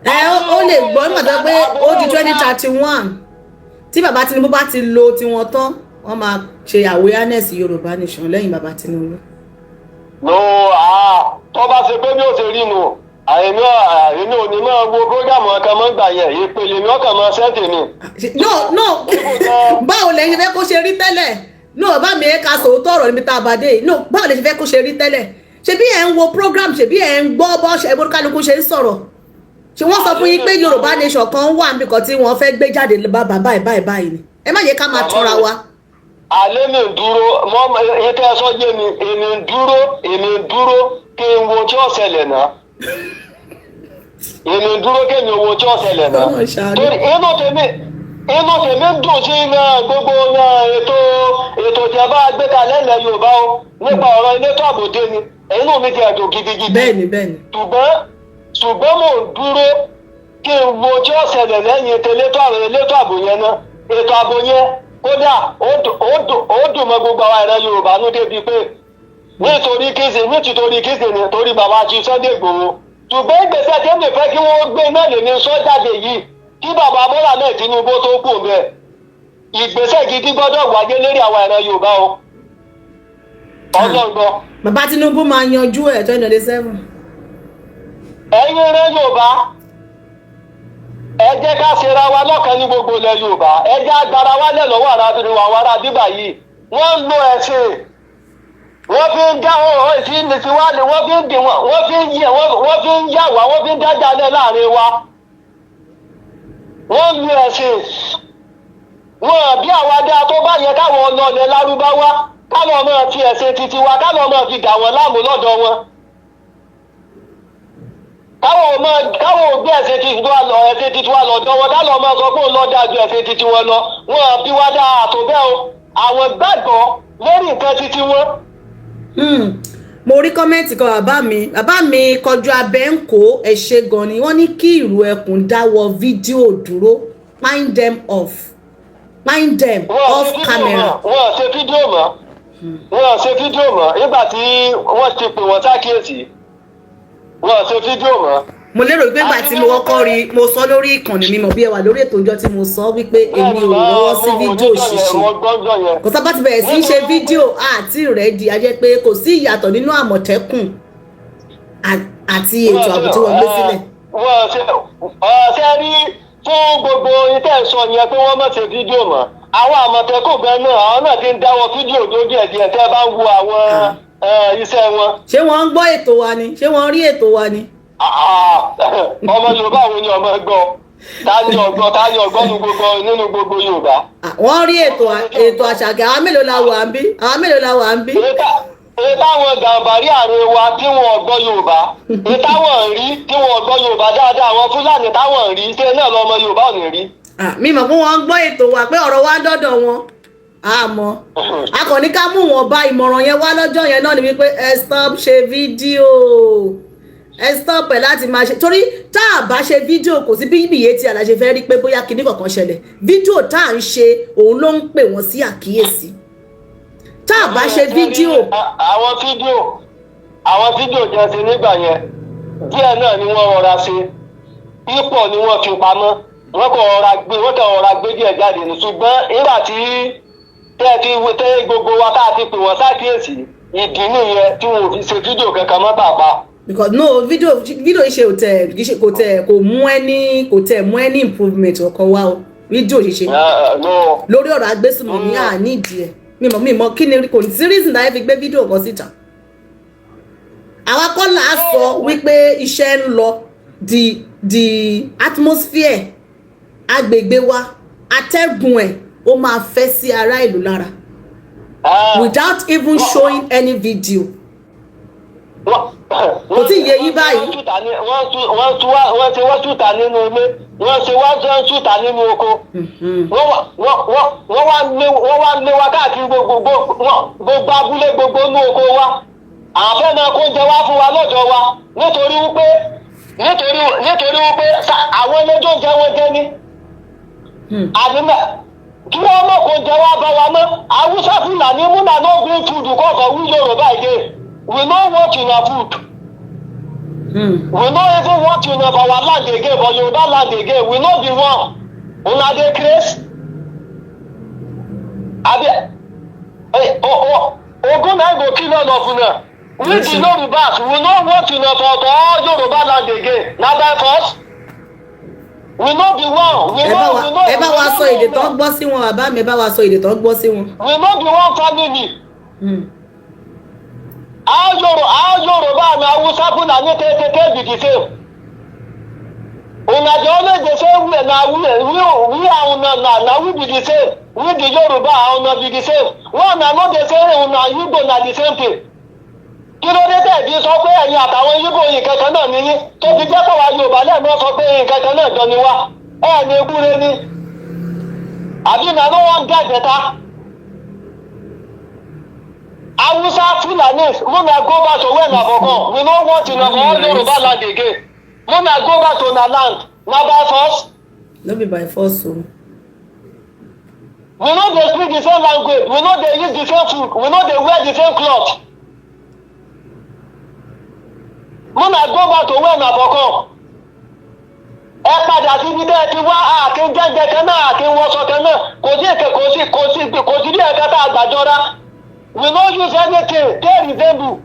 Ẹ ó lè gbọ́ nígbà tó pé ó di 2031, tí bàbá Tinubu bá ti lo tiwọn tán, wọ́n máa ṣe awareness Yorùbá nation lẹ́yìn bàbá Tinubu. No, ah, tó bá ṣe pé bí ó ṣe rí nu, àìní ò ní máa wo program kan mọ́ gbà yẹn, ìpele mi ọkàn máa ṣẹ́ẹ̀tì mi. No, báwo lẹ́yìn fẹ́ kó ṣe rí tẹ́lẹ̀? No, bàbá mi, ẹ ká sòótọ́ ọ̀rọ̀ níbi tá a bá dé yìí. No, báwo lẹ ṣe fẹ́ kó ṣe rí tẹ́lẹ̀? Ṣebí ẹ̀ ń wo program, ṣebí ẹ̀ ń gbọ́ bọ́ ṣe kálukú ṣe ń sọ̀rọ̀? Ṣé wọ́n sọ fún yín pé Yorùbá nation kan wà níbi kan tí wọ́n fẹ́ gbé jáde bàbá báyìí báyìí báyìí ni? Ẹ má yẹ ká máa tọ́ra wa. Alẹ́ mi ń dúró mọ́ ètò ẹ̀sọ́ yé mi. Èmi ń dúró kí n wo tí ó ṣẹlẹ̀ náà. Èmi ń dúró kí èmi wo tí ó ṣẹlẹ̀ náà. Ọlọ́run ṣàánú. Torí inú tèmi ń dùn sí iná gbogbo iná ètò tí a bá gbé kalẹ̀ ilẹ̀ Yorùbá o, nípa ọ̀rọ̀ elétò ààbò dé ni, inú mi ti ẹ̀dùn gidigidi. bẹ́ẹ̀ni bẹ́ẹ̀ni Ṣùgbọ́n mò ń dúró kí n wo tí ó ṣẹlẹ̀ lẹ́yìn ètò elétò ààbò yẹn náà. Ètò ààbò yẹn kódà ó dùn mọ́ gbogbo àwọn ìran Yorùbá ní débi pé nítorí kìsì ni torí bàbá àti Sunday Igboho. Ṣùgbọ́n ìgbésẹ̀ tẹ́mi fẹ́ kí wọ́n gbé náà lè ní sọ jáde yìí, kí bàbá Bọ́lá náà Tinubu tó kù bẹ́ẹ̀, ìgbésẹ̀ gidi gbọ́dọ̀ wáyé lérí àwọn ìran Yorùbá o. Ọlọ́gbọ́n. Bàbá Tinubu máa yanjú ẹ̀ 2027. Ẹ̀yin ìran Yorùbá, ẹ jẹ́ ká ṣera wa lọ́kàn ní gbogbo ilẹ̀ Yorùbá. Ẹ jẹ́ agbára wa lẹ̀ lọ́wọ́ arábìnrin wa, àwọn ará bíbà yìí. Wọ́n ń lo ẹ̀sìn, wọ́n fi ń dá ọ̀rọ̀ ìsìn tí wá ní, wọ́n fi ń dì wọ́n, wọ́n fi ń yẹ, wọ́n fi ń yà wá, wọ́n fi ń dájà lẹ̀ láàrin wa. Wọ́n ń lo ẹ̀sìn wọn bí àwa dá tó bá yẹ káwọn ọlọ́ọ̀lẹ̀ lárúbáwá, káwọn máa fi ẹ̀sìn titi wa, káwọn máa fi dà wọ́n láàmú lọ́dọ̀ wọn, káwọn ò gbé ẹ̀sìn titi wa lọ ẹ̀sìn titi wa lọ́dọ̀ wọn, káwọn máa sọ pé òun lọ dáa ju ẹ̀sìn titi wọn lọ. Wọn bí wá dáa tó bẹ́ẹ̀ o. Àwọn gbàgbọ́ lórí nǹkan títí wọn. Mo rí comment kan. Bàbá mi kọjú abẹ́ ń kó, ẹ ṣe gan ni. Wọ́n ní kí ìrù ẹkùn dáwọ́ fídíò dúró, mind them off, mind them Wọ́n off ṣe fídíò camera. mọ́, wọ́n ṣe fídíò mọ́, wọ́n ṣe fídíò mọ́. Nígbà tí wọ́n ti pè wọ́n sákìyèsí, wọ́n ṣe fídíò mọ́. Mo lérò pé ìgbà tí mo kọ́kọ́ rí, mo sọ lórí ìkànnì mi, mọ̀ bí ẹ wà lórí ètò ìjọ tí mo sọ wípé èmi ò lọ́wọ́ sí fídíò ṣíṣe. Mo gbọ́njọ́ yẹn. Kò sábà ti bẹ̀rẹ̀ sí í ṣe fídíò àti ready, a jẹ́ pé kò sí ìyàtọ̀ nínú Àmọ̀tẹ́kùn àti ètò ààbò tí wọ́n gbé sílẹ̀. Wọ́n ṣe ṣe rí fún gbogbo ìtẹ́ sọ yẹn pé wọ́n má ṣe fídíò mọ́. Àwọn Àmọ̀tẹ́kùn gan náà, àwọn náà ti ń dáwọ́ fídíò tó díẹ̀ díẹ̀ tẹ́ bá ń wo àwọn iṣẹ́ wọn. Ṣé wọ́n ń gbọ́ ètò wa ni? Ṣé wọ́n rí ètò wa ni? Ah, ọmọ Yorùbá wo ni ọmọ gbọ́? Ta ni ọgbọ́n? Ta ni ọgbọ́n nínú gbogbo Yorùbá? Ah, wọ́n rí ètò àṣàkẹ́. Àwọn mélòó la wà ń bí? Àwọn mélòó la wà ń bí? Èyí táwọn Gàǹbàrí àárín wa tí wọn gbọ́ Yorùbá, èyí táwọn rí tí wọn gbọ́ Yorùbá dáadáa, àwọn Fúlàní táwọn rí, ṣé náà lọmọ Yorùbá ò ní rí? Ah, mi mọ̀ pé wọ́n ń gbọ́ ètò wa, pé ọ̀rọ̀ wa ń dọ́dọ̀ wọn. Àmọ́ a kàn ní ká mú wọn bá ìmọ̀ràn yẹn wá lọ́jọ́ yẹn náà ni wípé ẹ stop ṣe fídíò, ẹ stop ẹ láti máa ṣe, torí tá a bá ṣe fídíò, kò sí bí ìyè tí aláṣẹ fẹ́ rí pé bóyá kinní kankan ṣẹlẹ̀. Fídíò tá à ń ṣe, òun ló ń pè wọ́n sí àkíyèsí. Tá a bá ṣe fídíò. Àwọn fídíò jẹ́ ṣe nígbà yẹn, díẹ̀ náà ni wọ́n rọra ṣe, pípọ̀ ni wọ́n fi pamọ́. Wọ́n kàn rọra gbé díẹ̀ jáde ní. Ṣùgbọ́n nígbà tí tẹ́ ẹ ti wo tẹ́ gbogbo wa tá a ti pè wọ́n sákìyèsí, ìdí nìyẹn tí wọn ò fi ṣe fídíò kankan mọ́ pàápàá. Because no video, video ṣe ò tẹ kì í ṣe, kò tẹ kò mú ẹni, kò tẹ mú ẹni improvement ọkọ wa o, fídíò ṣíṣe No. lórí ọ̀rọ̀ agbésùnmọ̀mí à nídìí ẹ̀. Mímọ̀ kí ni, kò sí reason láyé fi gbé fídíò kan síta. Àwa kọ́ là á sọ wípé iṣẹ́ ń lọ, the atmosphere agbègbè wa, atẹ́gùn ẹ̀, ó máa fẹ́ sí ará ìlú lára without even showing any video. Kò tí ì yé yín báyìí. Wọ́n ṣe wọ́n ṣùtà nínú ilé, wọ́n ṣe wọ́n ṣùtà nínú oko. Wọ́n wá lé wa káàkiri gbogbo abúlé, gbogbo inú oko wa. Àwọn fẹ́ máa kó oúnjẹ wá fún wa lọ́jọ́ wa, nítorí wípé àwọn ẹlẹ́jọ́ jẹ́ wọ́n jẹ́ ní. Àní mẹ́ kí wọ́n mọ̀ kó jẹ wá bá wa mọ́. Haúsá Fúlàní, una no bring food come for we Yorùbá again. We no want una food. We no even want una for our land again, for Yoruba land again. We no be one. Una dey craze abi? Eh, o ogun na go kill all of una. We the Yorubas, we no want una for all Yoruba land again. Na by force, we no be one. We Ẹ bá no wa we no ẹ bá wa we no sọ èdè tó know. ń gbọ́ sí wọn. Bàbá mi, ẹ bá wa sọ èdè tó ń gbọ́ sí wọn. We no be one family. How Yoruba and Hausa Fulani take take be the same? Una dey always dey say we na we and una na we be the same. We the Yoruba and una be the same. Why una no dey say una Igbo na the same thing? Kí ló dé tẹ̀ bí sọ pé ẹ̀yin àtàwọn Igbo nǹkan kan náà nìyí, tó fi jẹ́ pé wàá Yorùbá lẹ́ẹ̀mọ́ sọ pé nǹkan kan náà jọ ni wá? Ẹ̀ ní ewúrẹ́ ni àbí na no wan get better? Hausa Fulani, una go back to where una for come. We no want una for all Yoruba land again. Una go back to una land. Na by force? No be by force o. We no dey speak the same language, we no dey use the same food, we no dey wear the same cloth. Una go back to where una for come. Ẹ padà síbi tẹ́ ẹ ti wá. Àkín jẹ́jẹ́ kan náà, àkín wọṣọ kan náà, kò sí èké, kò sí bí ẹ̀ka tá a gbàjọra. We no use anything take resemble.